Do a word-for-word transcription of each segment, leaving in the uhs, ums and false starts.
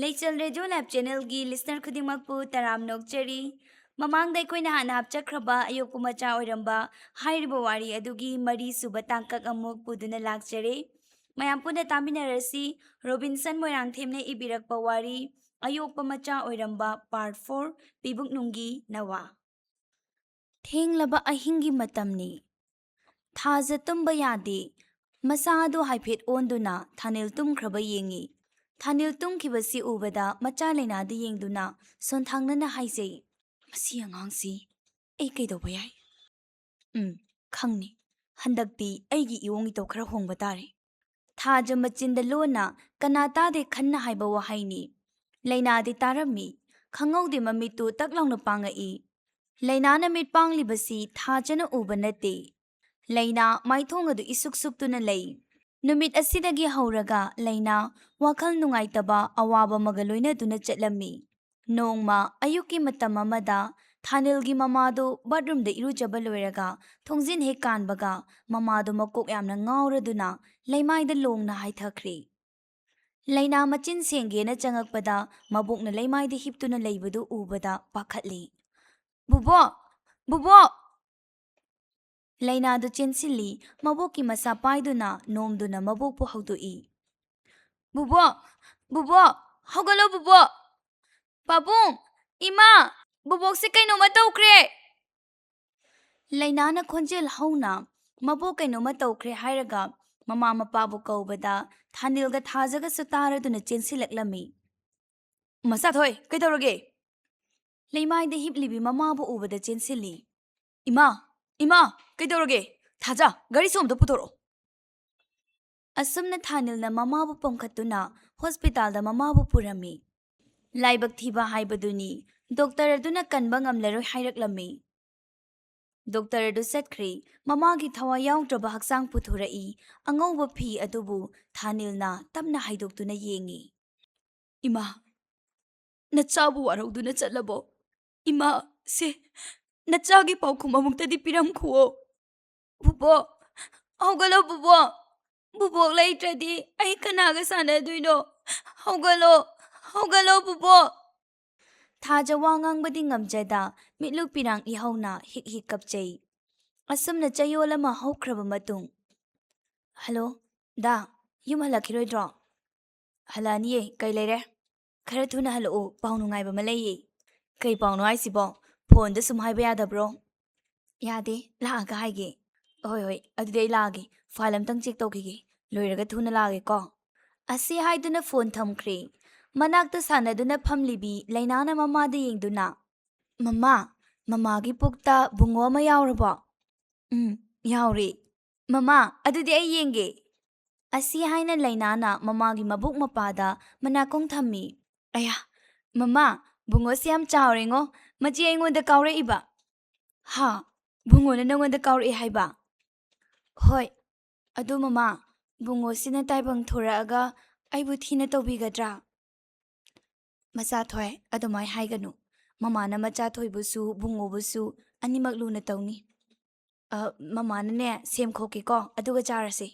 ꯂꯩꯆꯦꯜ radio live ꯆꯦꯅꯦꯜꯒꯤ listener ꯈꯨꯗꯤꯡꯃꯛꯄꯨ ꯇꯔꯥꯝꯅ ꯑꯣꯛꯆꯔꯤ꯫ ꯃꯃꯥꯡꯗ ꯑꯩꯈꯣꯏꯅ ꯍꯥꯟꯅ ꯍꯥꯞꯆꯈ꯭ꯔꯕ ꯑꯌꯣꯛꯄ ꯃꯆꯥ ꯑꯣꯏꯔꯝꯕ ꯍꯥꯏꯔꯤꯕ ꯋꯥꯔꯤ ꯑꯗꯨꯒꯤ ꯃꯔꯤꯁꯨꯕ ꯇꯥꯡꯀꯛ ꯑꯃꯨꯛ ꯄꯨꯗꯨꯅ ꯂꯥꯛꯆꯔꯦ꯫ ꯃꯌꯥꯝ ꯄꯨꯟꯅ ꯇꯥꯃꯤꯟꯅꯔꯁꯤ꯫ ꯔꯣꯕꯤꯟꯁꯟ ꯃꯣꯏꯔꯥꯡꯊꯦꯝꯅ ꯏꯕꯤꯔꯛꯄ ꯋꯥꯔꯤ ꯑꯌꯣꯛꯄ ꯃꯆꯥ ꯑꯣꯏꯔꯝꯕ, ꯄꯥꯔꯠ ꯐꯣꯔ, ꯄꯤꯕꯨꯛꯅꯨꯡꯒꯤ ꯅꯋꯥ꯫ ꯊꯦꯡꯂꯕ ꯑꯍꯤꯡꯒꯤ ꯃꯇꯝꯅꯤ꯫ ꯊꯥꯖ ꯇꯨꯝꯕ ꯌꯥꯗꯦ꯫ ꯃꯁꯥ ꯑꯗꯨ ꯍꯥꯏꯐꯦꯠ ꯑꯣꯟꯗꯨꯅ ꯊꯥꯅꯤꯜ ꯇꯨꯝꯈ꯭ꯔꯕ ꯌꯦꯡꯏ꯫ ꯊꯥꯅꯤꯜ ꯇꯨꯝꯈꯤꯕꯁꯤ ꯎꯕꯗ ꯃꯆꯥ ꯂꯩꯅꯥꯗ ꯌꯦꯡꯗꯨꯅ ꯁꯣꯟꯊꯥꯡꯅꯅ ꯍꯥꯏꯖꯩ, "ꯃꯁꯤ ꯑꯉꯥꯡꯁꯤ ꯑꯩ ꯀꯩꯗꯧꯕ ꯌꯥꯏ? ꯎꯝ, ꯈꯪꯅꯤ꯫ ꯍꯟꯗꯛꯇꯤ ꯑꯩꯒꯤ ꯏꯑꯣꯡ ꯏꯇꯧ ꯈꯔ ꯍꯣꯡꯕ ꯇꯥꯔꯦ꯫" ꯊꯥꯖ ꯃꯆꯤꯟꯗ ꯂꯣꯟꯅ ꯀꯅꯥ ꯇꯥꯗꯦ ꯈꯟꯅ ꯍꯥꯏꯕ ꯋꯥꯍꯩꯅꯤ꯫ ꯂꯩꯅꯥꯗꯤ ꯇꯥꯔꯝꯃꯤ꯫ ꯈꯪꯍꯧꯗꯦ ꯃꯃꯤꯠꯇꯨ ꯇꯛ ꯂꯥꯎꯅ ꯄꯥꯡꯉꯛꯏ꯫ ꯂꯩꯅꯥꯅ ꯃꯤꯠ ꯄꯥꯡꯂꯤꯕꯁꯤ ꯊꯥꯖꯅ ꯎꯕ ꯅꯠꯇꯦ꯫ ꯂꯩꯅꯥ ꯃꯥꯏꯊꯣꯡ ꯑꯗꯨ ꯏꯁꯨꯛ ꯁꯨꯛꯇꯨꯅ ꯂꯩ꯫ ꯅꯨꯃꯤꯠ ꯑꯁꯤꯗꯒꯤ ꯍꯧꯔꯒ ꯂꯩꯅꯥ ꯋꯥꯈꯜ ꯅꯨꯡꯉꯥꯏꯇꯕ ꯑꯋꯥꯕ ꯑꯃꯒ ꯂꯣꯏꯅꯗꯨꯅ ꯆꯠꯂꯝꯃꯤ꯫ ꯅꯣꯡꯃ ꯑꯌꯨꯛꯀꯤ ꯃꯇꯝ ꯑꯃꯗ ꯊꯥꯅꯤꯜꯒꯤ ꯃꯃꯥꯗꯨ ꯕꯥꯠꯔꯨꯝꯗ ꯏꯔꯨꯖꯕ ꯂꯣꯏꯔꯒ ꯊꯣꯡꯖꯤꯟ ꯍꯦꯛ ꯀꯥꯟꯕꯒ ꯃꯃꯥꯗꯨ ꯃꯀꯣꯛ ꯌꯥꯝꯅ ꯉꯥꯎꯔꯗꯨꯅ ꯂꯩꯃꯥꯏꯗ ꯂꯣꯡꯅ ꯍꯥꯏꯊꯈ꯭ꯔꯦ꯫ ꯂꯩꯅꯥ ꯃꯆꯤꯟ ꯁꯦꯡꯒꯦꯅ ꯆꯪꯉꯛꯄꯗ ꯃꯕꯣꯛꯅ ꯂꯩꯃꯥꯏꯗ ꯍꯤꯞꯇꯨꯅ ꯂꯩꯕꯗꯨ ꯎꯕꯗ ꯄꯥꯈꯠꯂꯤ꯫ "ꯕꯨꯕꯣꯛ! ꯕꯨꯕꯣꯛ!" ꯂꯩꯅꯥꯗꯨ ꯆꯦꯟꯁꯤꯜꯂꯤ, ꯃꯕꯣꯛꯀꯤ ꯃꯁꯥ ꯄꯥꯏꯗꯨꯅ ꯅꯣꯝꯗꯨꯅ ꯃꯕꯣꯛꯄꯨ ꯍꯧꯗꯣꯛꯏ꯫ "ꯕꯨꯕꯣꯛ! ꯕꯨꯕꯣꯛ! ꯍꯧꯒꯠꯂꯣ ꯕꯨꯕꯣꯛ! ꯄꯥꯕꯨꯡ! ꯏꯃꯥ! ꯕꯨꯕꯣꯛꯁꯦ ꯀꯩꯅꯣꯝꯃ ꯇꯧꯈ꯭ꯔꯦ!" ꯂꯩꯅꯥꯅ ꯈꯣꯟꯖꯦꯜ ꯍꯧꯅ ꯃꯕꯣꯛ ꯀꯩꯅꯣꯝꯃ ꯇꯧꯈ꯭ꯔꯦ ꯍꯥꯏꯔꯒ ꯃꯃꯥ ꯃꯄꯥꯕꯨ ꯀꯧꯕꯗ ꯊꯥꯅꯤꯜꯒ ꯊꯥꯖꯒꯁꯨ ꯇꯥꯔꯗꯨꯅ ꯆꯦꯟꯁꯤꯜꯂꯛꯂꯝꯃꯤ꯫ "ꯃꯆꯥꯊꯣꯏ, ꯀꯩꯗꯧꯔꯒꯦ?" ꯂꯩꯃꯥꯏꯗ ꯍꯤꯞꯂꯤꯕꯤ ꯃꯃꯥꯕꯨ ꯎꯕꯗ ꯆꯦꯟꯁꯤꯜꯂꯤ꯫ "ꯏꯃꯥ, ꯏꯃꯥ, ꯀꯩꯗꯧꯔꯒꯦ? ꯊꯥꯖ, ꯒꯥꯔꯤꯁꯨ ꯑꯝꯇ ꯄꯨꯊꯣꯔꯛꯑꯣ꯫" ꯑꯁꯨꯝꯅ ꯊꯥꯅꯤꯜꯅ ꯃꯃꯥꯕꯨ ꯄꯣꯝꯈꯠꯇꯨꯅ ꯍꯣꯁꯄꯤꯇꯥꯜꯗ ꯃꯃꯥꯕꯨ ꯄꯨꯔꯝꯃꯤ꯫ ꯂꯥꯏꯕꯛ ꯊꯤꯕ ꯍꯥꯏꯕꯗꯨꯅꯤ, ꯗꯣꯛꯇꯔ ꯑꯗꯨꯅ ꯀꯟꯕ ꯉꯝꯂꯔꯣꯏ ꯍꯥꯏꯔꯛꯂꯝꯃꯤ꯫ ꯗꯣꯛꯇꯔ ꯑꯗꯨ ꯆꯠꯈ꯭ꯔꯦ꯫ ꯃꯃꯥꯒꯤ ꯊꯋꯥꯏ ꯌꯥꯎꯗ꯭ꯔꯕ ꯍꯛꯆꯥꯡ ꯄꯨꯊꯣꯔꯛꯏ꯫ ꯑꯉꯧꯕ ꯐꯤ ꯑꯗꯨꯕꯨ ꯊꯥꯅꯤꯜꯅ ꯇꯞꯅ ꯍꯥꯏꯗꯣꯛꯇꯨꯅ ꯌꯦꯡꯉꯤ꯫ "ꯏꯃꯥ, ꯅꯆꯥꯕꯨ ꯋꯥꯔꯧꯗꯨꯅ ꯆꯠꯂꯕꯣ? ꯏꯃꯥ, ꯁꯦ, ꯅꯆꯥꯒꯤ ꯄꯥꯎꯈꯨꯝ ꯑꯃꯨꯛꯇꯗꯤ ꯄꯤꯔꯝꯈꯨꯑꯣ꯫" "ꯕꯨꯕꯣꯛ, ꯍꯧꯒꯠꯂꯣ ꯕꯨꯕꯣꯛ! ꯕꯨꯕꯣꯛ ꯂꯩꯇ꯭ꯔꯗꯤ ꯑꯩ ꯀꯅꯥꯒ ꯁꯥꯟꯅꯗꯣꯏꯅꯣ? ꯍꯧꯒꯠꯂꯣ, ꯍꯧꯒꯠꯂꯣ ꯄꯨꯄꯨ!" ꯊꯥꯖ ꯋꯥ ꯉꯥꯡꯕꯗꯤ ꯉꯝꯖꯗ ꯃꯤꯠꯂꯨ ꯄꯤꯔꯥꯡ ꯏꯍꯧꯅ ꯍꯤꯛ ꯍꯤꯛ ꯀꯞꯆꯩ꯫ ꯑꯁꯨꯝꯅ ꯆꯌꯣꯜ ꯑꯃ ꯍꯧꯈ꯭ꯔꯕ ꯃꯇꯨꯡ, "ꯍꯜꯂꯣ, ꯗꯥ, ꯌꯨꯝ ꯍꯜꯂꯛꯈꯤꯔꯣꯏꯗ꯭ꯔꯣ?" "ꯍꯜꯂꯛꯑꯅꯤꯌꯦ, ꯀꯩ ꯂꯩꯔꯦ?" "ꯈꯔ ꯊꯨꯅ ꯍꯜꯂꯛꯑꯣ, ꯄꯥꯎ ꯅꯨꯡꯉꯥꯏꯕ ꯑꯃ ꯂꯩꯌꯦ꯫" "ꯀꯩ ꯄꯥꯎꯅꯣ ꯍꯥꯏꯁꯤꯕꯣ? ꯐꯣꯟꯗ ꯁꯨꯝ ꯍꯥꯏꯕ ꯌꯥꯗꯕ꯭ꯔꯣ?" "ꯌꯥꯗꯦ, ꯂꯥꯛꯑꯒ ꯍꯥꯏꯒꯦ꯫" "ꯍꯣꯏ, ꯍꯣꯏ, ꯑꯗꯨꯗꯤ ꯑꯩ ꯂꯥꯛꯑꯒꯦ꯫ ꯐꯥꯏꯜ ꯑꯝꯇꯪ ꯆꯦꯛ ꯇꯧꯈꯤꯒꯦ, ꯂꯣꯏꯔꯒ ꯊꯨꯅ ꯂꯥꯛꯑꯒꯦꯀꯣ꯫" ꯑꯁꯤ ꯍꯥꯏꯗꯨꯅ ꯐꯣꯟ ꯊꯝꯈ꯭ꯔꯦ꯫ ꯃꯅꯥꯛꯇ ꯁꯥꯟꯅꯗꯨꯅ ꯐꯝꯂꯤꯕꯤ ꯂꯩꯅꯥꯅ ꯃꯃꯥꯗ ꯌꯦꯡꯗꯨꯅ, "ꯃꯃꯥ, ꯃꯃꯥꯒꯤ ꯄꯨꯛꯇ ꯕꯨꯡꯉꯣ ꯑꯃ ꯌꯥꯎꯔꯕꯣ?" "ꯎꯝ, ꯌꯥꯎꯔꯦ꯫" "ꯃꯃꯥ, ꯑꯗꯨꯗꯤ ꯑꯩ ꯌꯦꯡꯒꯦ꯫" ꯑꯁꯤ ꯍꯥꯏꯅ ꯂꯩꯅꯥꯅ ꯃꯃꯥꯒꯤ ꯃꯕꯨꯛ ꯃꯄꯥꯗ ꯃꯅꯥꯀꯣꯡ ꯊꯝꯃꯤ꯫ "ꯑꯌꯥ, ꯃꯃꯥ, ꯕꯨꯡꯉꯣꯁꯤ ꯌꯥꯝ ꯆꯥꯎꯔꯦꯉꯣ, ꯃꯆꯦ ꯑꯩꯉꯣꯟꯗ ꯀꯥꯎꯔꯛꯏꯕ꯫" "ꯍꯥ? ꯕꯨꯡꯉꯣꯅ ꯅꯪꯉꯣꯟꯗ ꯀꯥꯎꯔꯛꯑꯦ ꯍꯥꯏꯕ?" "ꯍꯣꯏ, ꯑꯗꯨ ꯃꯃꯥ, ꯕꯨꯡꯉꯣꯁꯤꯅ ꯇꯥꯏꯕꯪ ꯊꯣꯔꯛꯑꯒ ꯑꯩꯕꯨ ꯊꯤꯅ ꯇꯧꯕꯤꯒꯗ꯭ꯔꯥ?" "ꯃꯆꯥ ꯊꯣꯏ, ꯑꯗꯨꯃꯥꯏ ꯍꯥꯏꯒꯅꯨ꯫ ꯃꯃꯥꯅ ꯃꯆꯥ ꯊꯣꯏꯕꯨꯁꯨ ꯕꯨꯡꯉꯣꯕꯨꯁꯨ ꯑꯅꯤꯃꯛ ꯂꯨꯅ ꯇꯧꯅꯤ꯫ ꯑ, ꯃꯃꯥꯅꯅꯦ ꯁꯦꯝ ꯈꯣꯛꯀꯦꯀꯣ, ꯑꯗꯨꯒ ꯆꯥꯔꯁꯦ꯫"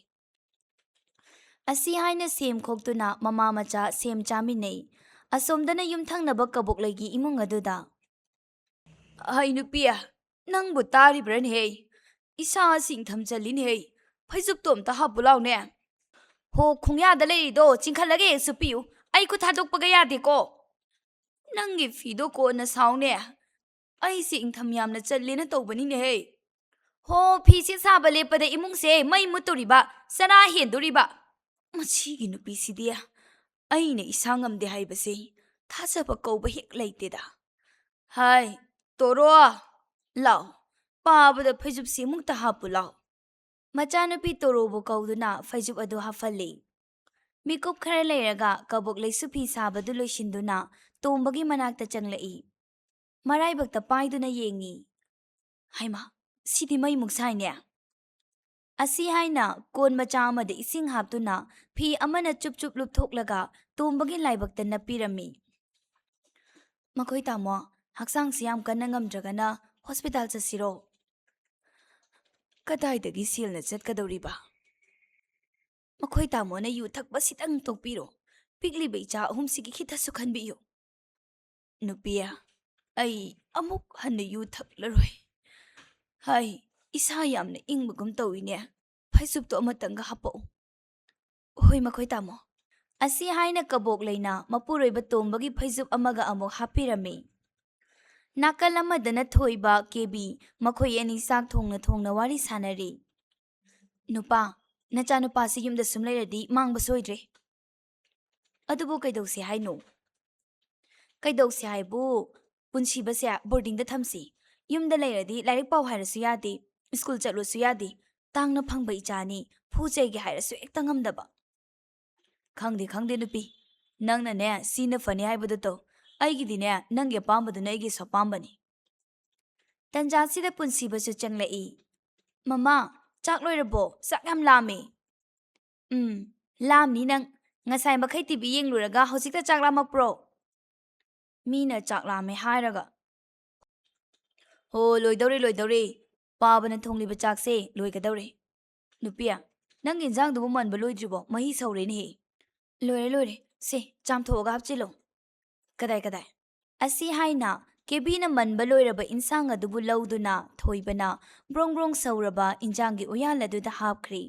ꯑꯁꯤ ꯍꯥꯏꯅ ꯁꯦꯝ ꯈꯣꯛꯇꯨꯅ ꯃꯃꯥ ꯃꯆꯥ ꯁꯦꯝ ꯆꯥꯃꯤꯟꯅꯩ꯫ ꯑꯁꯣꯝꯗꯅ ꯌꯨꯝꯊꯪꯅꯕ ꯀꯕꯣꯛꯂꯩꯒꯤ ꯏꯃꯨꯡ ꯑꯗꯨꯗ, "ꯍꯩ ꯅꯨꯄꯤ, ꯅꯪꯕꯨ ꯇꯥꯔꯤꯕ꯭ꯔꯅꯦꯍꯦ? ꯏꯁꯥ ꯁꯤꯡꯊꯝ ꯆꯜꯂꯤꯅꯦꯍꯦ꯫ ꯐꯩꯖꯨꯞꯇꯣ ꯑꯝꯇ ꯍꯥꯞꯄꯨ ꯂꯥꯎꯅꯦ꯫" "ꯍꯣ, ꯈꯣꯡꯌꯥꯗ ꯂꯩꯔꯤꯗꯣ ꯆꯤꯡꯈꯠꯂꯒ ꯍꯦꯛ ꯁꯨꯞꯄꯤꯌꯨ꯫ ꯑꯩ ꯈꯨꯠ ꯊꯥꯗꯣꯛꯄꯒ ꯌꯥꯗꯦꯀꯣ꯫" "ꯅꯪꯒꯤ ꯐꯤꯗꯣ ꯀꯣꯟꯅ ꯁꯥꯎꯅꯦ꯫ ꯑꯩꯁꯦ ꯏꯪꯊꯝ ꯌꯥꯝꯅ ꯆꯜꯂꯦꯅ ꯇꯧꯕꯅꯤꯅꯦꯍꯦ꯫" "ꯍꯣ, ꯐꯤꯁꯦ ꯁꯥꯕ ꯂꯦꯞꯄꯗ ꯏꯃꯨꯡꯁꯦ ꯃꯩ ꯃꯨꯠꯇꯣꯔꯤꯕ, ꯆꯔꯥ ꯍꯦꯟꯗꯣꯔꯤꯕ꯫ ꯃꯁꯤꯒꯤ ꯅꯨꯄꯤꯁꯤꯗꯤ ꯑꯩꯅ ꯏꯁꯥ ꯉꯝꯗꯦ ꯍꯥꯏꯕꯁꯦ ꯊꯥꯖꯕ ꯀꯧꯕ ꯍꯦꯛ ꯂꯩꯇꯦꯗ꯫ ꯍꯥꯏ, ꯇꯣꯔꯣ, ꯂꯥꯎ, ꯄꯥꯕꯗ ꯐꯩꯖꯨꯞꯁꯤ ꯑꯃꯨꯛꯇ ꯍꯥꯞꯄꯨ ꯂꯥꯎ꯫" ꯃꯆꯥꯅꯨꯄꯤ ꯇꯣꯔꯣꯕꯨ ꯀꯧꯗꯨꯅ ꯐꯩꯖꯨꯞ ꯑꯗꯨ ꯍꯥꯞꯍꯜꯂꯤ꯫ ꯃꯤꯀꯨꯞ ꯈꯔ ꯂꯩꯔꯒ ꯀꯕꯣꯛꯂꯩꯁꯨ ꯐꯤ ꯁꯥꯕꯗꯨ ꯂꯣꯏꯁꯤꯟꯗꯨꯅ ꯇꯣꯝꯕꯒꯤ ꯃꯅꯥꯛꯇ ꯆꯪꯂꯛꯏ꯫ ꯃꯔꯥꯏꯕꯛꯇ ꯄꯥꯏꯗꯨꯅ ꯌꯦꯡꯉꯤ꯫ "ꯍꯩꯃꯥ, ꯁꯤꯗꯤ ꯃꯩꯃꯨꯛ ꯁꯥꯏꯅꯦ!" ꯑꯁꯤ ꯍꯥꯏꯅ ꯀꯣꯟ ꯃꯆꯥ ꯑꯃꯗ ꯏꯁꯤꯡ ꯍꯥꯞꯇꯨꯅ ꯐꯤ ꯑꯃꯅ ꯆꯨꯞ ꯆꯨꯞ ꯂꯨꯞꯊꯣꯛꯂꯒ ꯇꯣꯝꯕꯒꯤ ꯂꯥꯏꯕꯛꯇ ꯅꯞꯄꯤꯔꯝꯃꯤ꯫ "ꯃꯈꯣꯏ ꯇꯥꯃꯣ, ꯍꯛꯆꯥꯡꯁꯤ ꯌꯥꯝ ꯀꯟꯅ ꯉꯝꯗ꯭ꯔꯒꯅ ꯍꯣꯁꯄꯤꯇꯥꯜ ꯆꯠꯁꯤꯔꯣ?" "ꯀꯗꯥꯏꯗꯒꯤ ꯁꯦꯜꯅ ꯆꯠꯀꯗꯧꯔꯤꯕ? ꯃꯈꯣꯏ ꯇꯥꯃꯣꯅ ꯌꯨ ꯊꯛꯄꯁꯤꯇꯪ ꯇꯣꯛꯄꯤꯔꯣ꯫ ꯄꯤꯛꯂꯤꯕ ꯏꯆꯥ ꯑꯍꯨꯝꯁꯤꯒꯤ ꯈꯤꯇꯁꯨ ꯈꯟꯕꯤꯌꯨ꯫ ꯅꯨꯄꯤ, ꯑꯩ ꯑꯃꯨꯛ ꯍꯟꯅ ꯌꯨ ꯊꯛꯂꯔꯣꯏ꯫ ꯍꯥꯏ, ꯏꯁꯥ ꯌꯥꯝꯅ ꯏꯪꯕꯒꯨꯝ ꯇꯧꯏꯅꯦ꯫ ꯐꯩꯖꯨꯞꯇꯣ ꯑꯃꯇꯪꯒ ꯍꯥꯞꯄꯛꯎ꯫ ꯍꯣꯏ, ꯃꯈꯣꯏ ꯇꯥꯃꯣ꯫ ꯑꯁꯤ ꯍꯥꯏꯅ ꯀꯕꯣꯛ ꯂꯩꯅ ꯃꯄꯨꯔꯣꯏꯕ ꯇꯣꯝꯕꯒꯤ ꯐꯩꯖꯨꯞ ꯑꯃꯒ ꯑꯃꯨꯛ ꯍꯥꯞꯄꯤꯔꯝꯃꯤ꯫ ꯅꯥꯀꯜ ꯑꯃꯗꯅ ꯊꯣꯏꯕ, ꯀꯦꯕꯤ, ꯃꯈꯣꯏ ꯑꯅꯤ ꯆꯥꯛ ꯊꯣꯡꯅ ꯊꯣꯡꯅ ꯋꯥꯔꯤ ꯁꯥꯟꯅꯔꯤ꯫ "ꯅꯨꯄꯥ, ꯅꯆꯥꯅꯨꯄꯥꯁꯤ ꯌꯨꯝꯗ ꯁꯨꯝ ꯂꯩꯔꯗꯤ ꯃꯥꯡꯕ ꯁꯣꯏꯗ꯭ꯔꯦ꯫" "ꯑꯗꯨꯕꯨ ꯀꯩꯗꯧꯁꯦ ꯍꯥꯏꯅꯣ?" "ꯀꯩꯗꯧꯁꯦ ꯍꯥꯏꯕꯨ, ꯄꯨꯟꯁꯤꯕꯁꯦ ꯕꯣꯔꯗꯤꯡꯗ ꯊꯝꯁꯤ꯫ ꯌꯨꯝꯗ ꯂꯩꯔꯗꯤ ꯂꯥꯏꯔꯤꯛ ꯄꯥꯎ ꯍꯥꯏꯔꯁꯨ ꯌꯥꯗꯦ, ꯁ꯭ꯀꯨꯜ ꯆꯠꯂꯣꯁꯨ ꯌꯥꯗꯦ, ꯇꯥꯡꯅ ꯐꯪꯕ ꯏꯆꯥꯅꯤ, ꯐꯨ ꯆꯩꯒꯦ ꯍꯥꯏꯔꯁꯨ ꯍꯦꯛꯇ ꯉꯝꯗꯕ꯫" "ꯈꯪꯗꯦ, ꯈꯪꯗꯦ ꯅꯨꯄꯤ, ꯅꯪꯅꯅꯦ ꯁꯤꯅ ꯐꯅꯤ ꯍꯥꯏꯕꯗꯣ ꯇꯧ꯫ ꯑꯩꯒꯤꯗꯤꯅꯦ ꯅꯪꯒꯤ ꯑꯄꯥꯝꯕꯗꯨꯅ ꯑꯩꯒꯤꯁꯨ ꯑꯄꯥꯝꯕꯅꯤ꯫" ꯇꯟꯖꯥꯁꯤꯗ ꯄꯨꯟꯁꯤꯕꯁꯨ ꯆꯪꯂꯛꯏ꯫ "ꯃꯃꯥ, ꯆꯥꯛ ꯂꯣꯏꯔꯕꯣ? ꯆꯥꯛ ꯌꯥꯝ ꯂꯥꯝꯃꯦ꯫" "ꯎꯝ, ꯂꯥꯝꯅꯤ ꯅꯪ꯫ ꯉꯁꯥꯏ ꯃꯈꯩ ꯇꯤ ꯚꯤ ꯌꯦꯡꯂꯨꯔꯒ ꯍꯧꯖꯤꯛꯇ ꯆꯥꯛ ꯂꯥꯝꯃꯛꯄ꯭ꯔꯣ?" "ꯃꯤꯅ ꯆꯥꯛ ꯂꯥꯝꯃꯦ ꯍꯥꯏꯔꯒ꯫" "ꯍꯣ, ꯂꯣꯏꯗꯧꯔꯦ, ꯂꯣꯏꯗꯧꯔꯦ꯫ ꯄꯥꯕꯅ ꯊꯣꯡꯂꯤꯕ ꯆꯥꯛꯁꯦ ꯂꯣꯏꯒꯗꯧꯔꯦ꯫ ꯅꯨꯄꯤ, ꯅꯪꯒꯤ ꯏꯟꯖꯥꯡꯗꯨꯕꯨ ꯃꯟꯕ ꯂꯣꯏꯗ꯭ꯔꯤꯕꯣ? ꯃꯍꯤ ꯁꯧꯔꯦꯅꯦꯍꯦ꯫" "ꯂꯣꯏꯔꯦ, ꯂꯣꯏꯔꯦ꯫ ꯁꯦ, ꯆꯥꯝꯊꯣꯛꯑꯒ ꯍꯥꯞꯆꯤꯜꯂꯣ꯫" "ꯀꯗꯥꯏ, ꯀꯗꯥꯏ?" ꯑꯁꯤ ꯍꯥꯏꯅ ꯀꯦꯕꯤꯅ ꯃꯟꯕ ꯂꯣꯏꯔꯕ ꯏꯟꯁꯥꯡ ꯑꯗꯨꯕꯨ ꯂꯧꯗꯨꯅ ꯊꯣꯏꯕꯅ ꯕ꯭ꯔꯣꯡ ꯕ꯭ꯔꯣꯡ ꯁꯧꯔꯕ ꯏꯟꯖꯥꯡꯒꯤ ꯎꯌꯥꯜ ꯑꯗꯨꯗ ꯍꯥꯞꯈ꯭ꯔꯤ꯫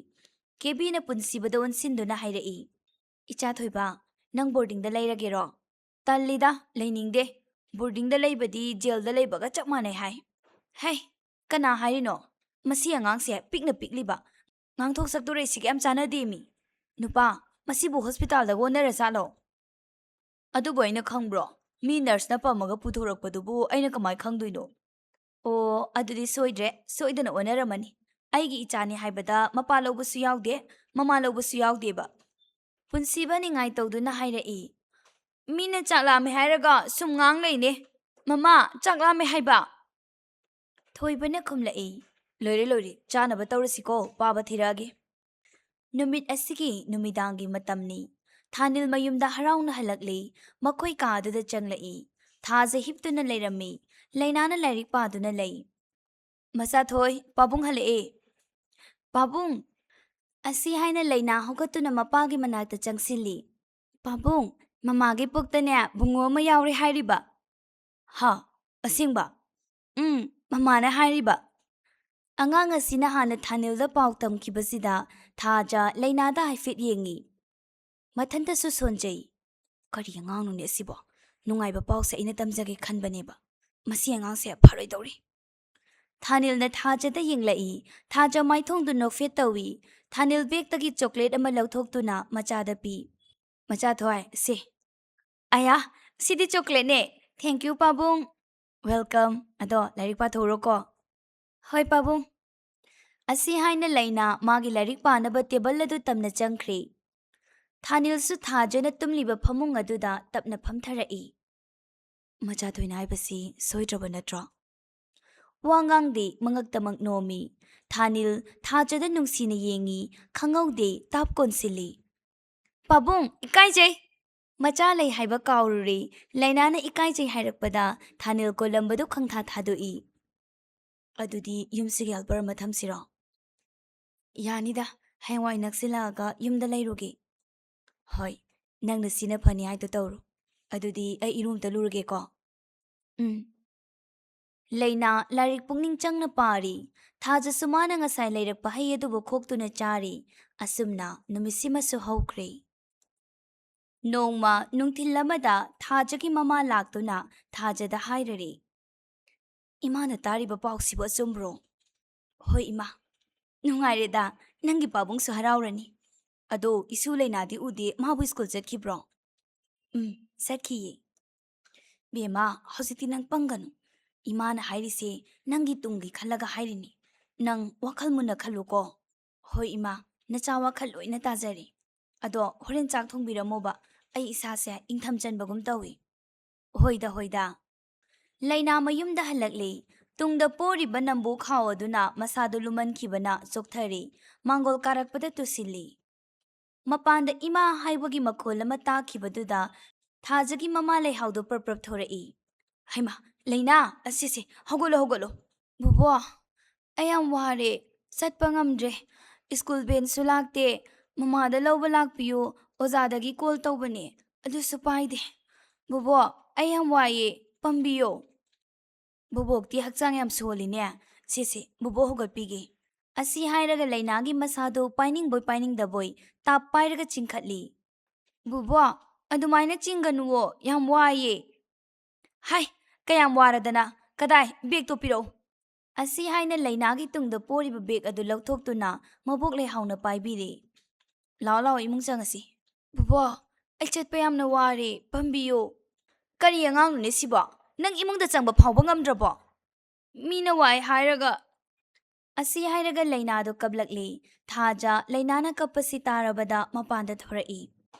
ꯀꯦꯕꯤꯅ ꯄꯨꯟꯁꯤꯕꯗ ꯑꯣꯟꯁꯤꯟꯗꯨꯅ ꯍꯥꯏꯔꯛꯏ, "ꯏꯆꯥ ꯊꯣꯏꯕ, ꯅꯪ ꯕꯣꯔꯗꯤꯡꯗ ꯂꯩꯔꯒꯦꯔꯣ?" "ꯇꯜꯂꯤꯗ, ꯂꯩꯅꯤꯡꯗꯦ꯫ ꯕꯣꯔꯗꯤꯡꯗ ꯂꯩꯕꯗꯤ ꯖꯦꯜꯗ ꯂꯩꯕꯒ ꯆꯞ ꯃꯥꯟꯅꯩ ꯍꯥꯏ꯫" "ꯍꯩ, ꯀꯅꯥ ꯍꯥꯏꯔꯤꯅꯣ? ꯃꯁꯤ ꯑꯉꯥꯡꯁꯦ ꯄꯤꯛꯅ ꯄꯤꯛꯂꯤꯕ꯫ ꯉꯥꯡꯊꯣꯛ ꯁꯛꯇꯣꯔꯛꯏꯁꯤꯒ ꯌꯥꯝ ꯆꯥꯟꯅꯗꯦ ꯃꯤ꯫ ꯅꯨꯄꯥ, ꯃꯁꯤꯕꯨ ꯍꯣꯁꯄꯤꯇꯥꯜꯗꯒ ꯑꯣꯟꯅꯔꯖꯥꯠꯂꯣ?" "ꯑꯗꯨꯕꯨ ꯑꯩꯅ ꯈꯪꯕ꯭ꯔꯣ? ꯃꯤ ꯅꯔꯁꯅ ꯄꯝꯃꯒ ꯄꯨꯊꯣꯔꯛꯄꯗꯨꯕꯨ ꯑꯩꯅ ꯀꯃꯥꯏ ꯈꯪꯗꯣꯏꯅꯣ?" "ꯑꯣ, ꯑꯗꯨꯗꯤ ꯁꯣꯏꯗ꯭ꯔꯦ, ꯁꯣꯏꯗꯅ ꯑꯣꯟꯅꯔꯝꯃꯅꯤ꯫ ꯑꯩꯒꯤ ꯏꯆꯥꯅꯤ ꯍꯥꯏꯕꯗ ꯃꯄꯥ ꯂꯧꯕꯁꯨ ꯌꯥꯎꯗꯦ, ꯃꯃꯥ ꯂꯧꯕꯁꯨ ꯌꯥꯎꯗꯦꯕ꯫" ꯄꯨꯟꯁꯤꯕ ꯅꯤꯡꯉꯥꯏ ꯇꯧꯗꯨꯅ ꯍꯥꯏꯔꯛꯏ, "ꯃꯤꯅ ꯆꯥꯛ ꯂꯥꯝꯃꯦ ꯍꯥꯏꯔꯒ ꯁꯨꯝ ꯉꯥꯡ ꯂꯩꯅꯦ꯫ ꯃꯃꯥ, ꯆꯥꯛ ꯂꯥꯝꯃꯦ ꯍꯥꯏꯕ꯫" ꯊꯣꯏꯕꯅ ꯈꯨꯝꯂꯛꯏ, "ꯂꯣꯏꯔꯦ, ꯂꯣꯏꯔꯦ, ꯆꯥꯅꯕ ꯇꯧꯔꯁꯤꯀꯣ, ꯄꯥꯕ ꯊꯤꯔꯛꯑꯒꯦ꯫" ꯅꯨꯃꯤꯠ ꯑꯁꯤꯒꯤ ꯅꯨꯃꯤꯗꯥꯡꯒꯤ ꯃꯇꯝꯅꯤ꯫ ꯊꯥꯅꯤꯜ ꯃꯌꯨꯝꯗ ꯍꯔꯥꯎꯅ ꯍꯜꯂꯛꯂꯤ꯫ ꯃꯈꯣꯏ ꯀꯥ ꯑꯗꯨꯗ ꯆꯪꯂꯛꯏ꯫ ꯊꯥꯖ ꯍꯤꯞꯇꯨꯅ ꯂꯩꯔꯝꯃꯤ꯫ ꯂꯩꯅꯥꯅ ꯂꯥꯏꯔꯤꯛ ꯄꯥꯗꯨꯅ ꯂꯩ꯫ "ꯃꯆꯥꯊꯣꯏ, ꯄꯥꯕꯨꯡ ꯍꯜꯂꯛꯑꯦ꯫" "ꯄꯥꯕꯨꯡ!" ꯑꯁꯤ ꯍꯥꯏꯅ ꯂꯩꯅꯥ ꯍꯧꯒꯠꯇꯨꯅ ꯃꯄꯥꯒꯤ ꯃꯅꯥꯛꯇ ꯆꯪꯁꯤꯜꯂꯤ꯫ "ꯄꯥꯕꯨꯡ, ꯃꯃꯥꯒꯤ ꯄꯨꯛꯇꯅꯦ ꯕꯨꯡꯉꯣ ꯑꯃ ꯌꯥꯎꯔꯦ ꯍꯥꯏꯔꯤꯕ?" "ꯍꯥ? ꯑꯁꯦꯡꯕ?" "ꯎꯝ, ꯃꯃꯥꯅ ꯍꯥꯏꯔꯤꯕ꯫" ꯑꯉꯥꯡ ꯑꯁꯤꯅ ꯍꯥꯟꯅ ꯊꯥꯅꯤꯜꯗ ꯄꯥꯎ ꯇꯝꯈꯤꯕꯁꯤꯗ ꯊꯥꯖ ꯂꯩꯅꯥꯗ ꯍꯥꯏꯐꯦꯠ ꯌꯦꯡꯉꯤ꯫ ꯃꯊꯟꯇꯁꯨ ꯁꯣꯟꯖꯩ꯫ "ꯀꯔꯤ ꯑꯉꯥꯡꯅꯣꯅꯦ ꯑꯁꯤꯕꯣ? ꯅꯨꯡꯉꯥꯏꯕ ꯄꯥꯎꯁꯦ ꯑꯩꯅ ꯇꯝꯖꯒꯦ ꯈꯟꯕꯅꯦꯕ꯫ ꯃꯁꯤ ꯑꯉꯥꯡꯁꯦ ꯐꯔꯣꯏꯗꯧꯔꯤ꯫" ꯊꯥꯅꯤꯜꯅ ꯊꯥꯖꯗ ꯌꯦꯡꯂꯛꯏ꯫ ꯊꯥꯖ ꯃꯥꯏꯊꯣꯡꯗꯨ ꯅꯣꯛꯐꯦꯠ ꯇꯧꯏ꯫ ꯊꯥꯅꯤꯜ ꯕꯦꯒꯇꯒꯤ ꯆꯣꯀ꯭ꯂꯦꯠ ꯑꯃ ꯂꯧꯊꯣꯛꯇꯨꯅ ꯃꯆꯥꯗ ꯄꯤ꯫ "ꯃꯆꯥ ꯊꯣꯏ, ꯁꯦ꯫" "ꯑꯌꯥ, ꯁꯤꯗꯤ ꯆꯣꯀ꯭ꯂꯦꯠꯅꯦ꯫ Thank you, ꯄꯥꯕꯨꯡ꯫" "Welcome꯫ ꯑꯗꯣ ꯂꯥꯏꯔꯤꯛ ꯄꯥꯊꯣꯛꯎꯔꯣꯀꯣ꯫" "ꯍꯣꯏ, ꯄꯥꯕꯨꯡ꯫" ꯑꯁꯤ ꯍꯥꯏꯅ ꯂꯩꯅꯥ ꯃꯥꯒꯤ ꯂꯥꯏꯔꯤꯛ ꯄꯥꯅꯕ ꯇꯦꯕꯜ ꯑꯗꯨ ꯇꯝꯅ ꯆꯪꯈ꯭ꯔꯦ꯫ ꯊꯥꯅꯤꯜꯁꯨ ꯊꯥꯖꯅ ꯇꯨꯝꯂꯤꯕ ꯐꯃꯨꯡ ꯑꯗꯨꯗ ꯇꯞꯅ ꯐꯝꯊꯔꯛꯏ꯫ "ꯃꯆꯥ ꯊꯣꯏꯅ ꯍꯥꯏꯕꯁꯤ ꯁꯣꯏꯗ꯭ꯔꯕ ꯅꯠꯇ꯭ꯔꯣ?" ꯋꯥ ꯉꯥꯡꯗꯦ, ꯃꯉꯛꯇꯃꯛ ꯅꯣꯝꯃꯤ꯫ ꯊꯥꯅꯤꯜ ꯊꯥꯖꯗ ꯅꯨꯡꯁꯤꯅ ꯌꯦꯡꯉꯤ, ꯈꯪꯍꯧꯗꯦ, ꯇꯥꯞ ꯀꯣꯟꯁꯤꯜꯂꯤ꯫ "ꯄꯥꯕꯨꯡ, ꯏꯀꯥꯏꯖꯩ꯫" ꯃꯆꯥ ꯂꯩ ꯍꯥꯏꯕ ꯀꯥꯎꯔꯨꯔꯦ꯫ ꯂꯩꯅꯥꯅ ꯏꯀꯥꯏꯖꯩ ꯍꯥꯏꯔꯛꯄꯗ ꯊꯥꯅꯤꯜ ꯀꯣꯂꯝꯕꯗꯨ ꯈꯪꯊꯥ ꯊꯥꯗꯣꯛꯏ꯫ "ꯑꯗꯨꯗꯤ ꯌꯨꯝꯁꯤꯒꯤ helper ꯑꯃ ꯊꯝꯁꯤꯔꯣ?" "ꯌꯥꯅꯤꯗ, ꯍꯌꯦꯡꯋꯥꯏ ꯅꯛꯁꯤꯜꯂꯛꯑꯒ ꯌꯨꯝꯗ ꯂꯩꯔꯨꯒꯦ꯫" "ꯍꯣꯏ, ꯅꯪꯅ ꯁꯤꯅ ꯐꯅꯤ ꯍꯥꯏꯗꯣ ꯇꯧꯔꯣ꯫ ꯑꯗꯨꯗꯤ ꯑꯩ ꯏꯔꯨ ꯑꯝꯇ ꯂꯨꯔꯒꯦꯀꯣ꯫" "ꯎꯝ꯫" ꯂꯩꯅꯥ ꯂꯥꯏꯔꯤꯛ ꯄꯨꯛꯅꯤꯡ ꯆꯪꯅ ꯄꯥꯔꯤ꯫ ꯊꯥꯖꯁꯨ ꯃꯥꯅ ꯉꯁꯥꯏ ꯂꯩꯔꯛꯄ ꯍꯩ ꯑꯗꯨꯕꯨ ꯈꯣꯛꯇꯨꯅ ꯆꯥꯔꯤ꯫ ꯑꯁꯨꯝꯅ ꯅꯨꯃꯤꯠꯁꯤꯃꯁꯨ ꯍꯧꯈ꯭ꯔꯦ꯫ ꯅꯣꯡꯃ ꯅꯨꯡꯊꯤꯜ ꯑꯃꯗ ꯊꯥꯖꯒꯤ ꯃꯃꯥ ꯂꯥꯛꯇꯨꯅ ꯊꯥꯖꯗ ꯍꯥꯏꯔꯔꯦ, "ꯏꯃꯥꯅ ꯇꯥꯔꯤꯕ ꯄꯥꯎꯁꯤꯕꯨ ꯑꯆꯨꯝꯕ꯭ꯔꯣ?" "ꯍꯣꯏ ꯏꯃꯥ, ꯅꯨꯡꯉꯥꯏꯔꯦꯗ, ꯅꯪꯒꯤ ꯄꯥꯕꯨꯡꯁꯨ ꯍꯔꯥꯎꯔꯅꯤ꯫ ꯑꯗꯣ ꯏꯁꯨ ꯂꯩꯅꯥꯗꯤ ꯎꯗꯦ, ꯃꯥꯕꯨ ꯁ꯭ꯀꯨꯜ ꯆꯠꯈꯤꯕ꯭ꯔꯣ?" "ꯎꯝ, ꯆꯠꯈꯤꯌꯦ꯫" "ꯕꯦꯝꯃ, ꯍꯧꯖꯤꯛꯇꯤ ꯅꯪ ꯄꯪꯒꯅꯨ꯫ ꯏꯃꯥꯅ ꯍꯥꯏꯔꯤꯁꯦ ꯅꯪꯒꯤ ꯇꯨꯡꯒꯤ ꯈꯜꯂꯒ ꯍꯥꯏꯔꯤꯅꯤ꯫ ꯅꯪ ꯋꯥꯈꯜ ꯃꯨꯟꯅ ꯈꯜꯂꯨꯀꯣ꯫" "ꯍꯣꯏ ꯏꯃꯥ, ꯅꯆꯥ ꯋꯥꯈꯜ ꯂꯣꯏꯅ ꯇꯥꯖꯔꯦ꯫ ꯑꯗꯣ ꯍꯣꯔꯦꯟ ꯆꯥꯛ ꯊꯣꯡꯕꯤꯔꯝꯃꯣꯕ, ꯑꯩ ꯏꯁꯥꯁꯦ ꯏꯪꯊꯝ ꯆꯟꯕꯒꯨꯝ ꯇꯧꯏ꯫" "ꯍꯣꯏꯗ, ꯍꯣꯏꯗ꯫" ꯂꯩꯅꯥ ꯃꯌꯨꯝꯗ ꯍꯜꯂꯛꯂꯦ꯫ ꯇꯨꯡꯗ ꯄꯣꯔꯤꯕ ꯅꯝꯕꯨ ꯈꯥꯎ ꯑꯗꯨꯅ ꯃꯁꯥꯗꯨ ꯂꯨꯝꯃꯟꯈꯤꯕꯅ ꯆꯣꯛꯊꯔꯦ꯫ ꯃꯥꯡꯒꯣꯜ ꯀꯥꯔꯛꯄꯗ ꯇꯨꯁꯤꯜꯂꯤ꯫ ꯃꯄꯥꯟꯗ ꯏꯃꯥ ꯍꯥꯏꯕꯒꯤ ꯃꯈꯣꯜ ꯑꯃ ꯇꯥꯈꯤꯕꯗꯨꯗ ꯊꯥꯖꯒꯤ ꯃꯃꯥ ꯂꯩꯍꯥꯎꯗꯨ ꯄ꯭ꯔꯞ ꯄ꯭ꯔꯞ ꯊꯣꯔꯛꯏ꯫ "ꯍꯩꯃꯥ, ꯂꯩꯅꯥ, ꯑꯁꯤꯁꯦ, ꯍꯧꯒꯠꯂꯣ, ꯍꯧꯒꯠꯂꯣ꯫" "ꯕꯨꯕꯣ, ꯑꯩ ꯌꯥꯝ ꯋꯥꯔꯦ, ꯆꯠꯄ ꯉꯝꯗ꯭ꯔꯦ꯫ ꯁ꯭ꯀꯨꯜ ꯚꯦꯟꯁꯨ ꯂꯥꯛꯇꯦ꯫ ꯃꯃꯥꯗ ꯂꯧꯕ ꯂꯥꯛꯄꯤꯌꯨ, ꯑꯣꯖꯥꯗꯒꯤ ꯀꯣꯜ ꯇꯧꯕꯅꯦ, ꯑꯗꯨꯁꯨ ꯄꯥꯏꯗꯦ꯫ ꯕꯣꯕꯣꯛ, ꯑꯩ ꯌꯥꯝ ꯋꯥꯏꯌꯦ, ꯄꯝꯕꯤꯌꯣ꯫ ꯕꯣꯕꯣꯛꯇꯤ ꯍꯛꯆꯥꯡ ꯌꯥꯝ ꯁꯣꯜꯂꯤꯅꯦ꯫ ꯁꯦ ꯁꯦ, ꯕꯣꯕꯣꯛ ꯍꯧꯒꯠꯄꯤꯒꯦ꯫ ꯑꯁꯤ ꯍꯥꯏꯔꯒ ꯂꯩꯅꯥꯒꯤ ꯃꯁꯥꯗꯣ ꯄꯥꯏꯅꯤꯡꯕꯣꯏ ꯄꯥꯏꯅꯤꯡꯗꯕꯣꯏ ꯇꯥꯞ ꯄꯥꯏꯔꯒ ꯆꯤꯡꯈꯠꯂꯤ꯫ ꯕꯣꯕꯣꯛ, ꯑꯗꯨꯃꯥꯏꯅ ꯆꯤꯡꯒꯅꯨꯋꯣ, ꯌꯥꯝ ꯋꯥꯏꯌꯦ꯫ ꯍꯥꯏ, ꯀꯌꯥꯝ ꯋꯥꯔꯗꯅ? ꯀꯗꯥꯏ, ꯕꯦꯒꯇꯣ ꯄꯤꯔꯛꯎ꯫ ꯑꯁꯤ ꯍꯥꯏꯅ ꯂꯩꯅꯥꯒꯤ ꯇꯨꯡꯗ ꯄꯣꯔꯤꯕ ꯕꯦꯒ ꯑꯗꯨ ꯂꯧꯊꯣꯛꯇꯨꯅ ꯃꯕꯣꯛ ꯂꯩꯍꯥꯎꯅ ꯄꯥꯏꯕꯤꯔꯦ꯫ ꯂꯥꯛꯑꯣ ꯂꯥꯛꯑꯣ, ꯏꯃꯨꯡ ꯆꯪꯉꯁꯤ꯫ ꯕꯣꯕꯣꯛ, ꯑꯩ ꯆꯠꯄ ꯌꯥꯝꯅ ꯋꯥꯔꯦ, ꯄꯝꯕꯤꯌꯨ꯫ ꯀꯔꯤ ꯑꯉꯥꯡꯅꯣꯅꯦ ꯁꯤꯕꯣ? ꯅꯪ ꯏꯃꯨꯡꯗ ꯆꯪꯕ ꯐꯥꯎꯕ ꯉꯝꯗ꯭ꯔꯕꯣ? ꯃꯤꯅ ꯋꯥꯏ ꯍꯥꯏꯔꯒ꯫ ꯑꯁꯤ ꯍꯥꯏꯔꯒ ꯂꯩꯅꯥꯗꯣ ꯀꯞꯂꯛꯂꯤ꯫ ꯊꯥꯖ ꯂꯩꯅꯥꯅ ꯀꯞꯄꯁꯤ ꯇꯥꯔꯕꯗ ꯃꯄꯥꯟꯗ ꯊꯣꯔꯛꯏ꯫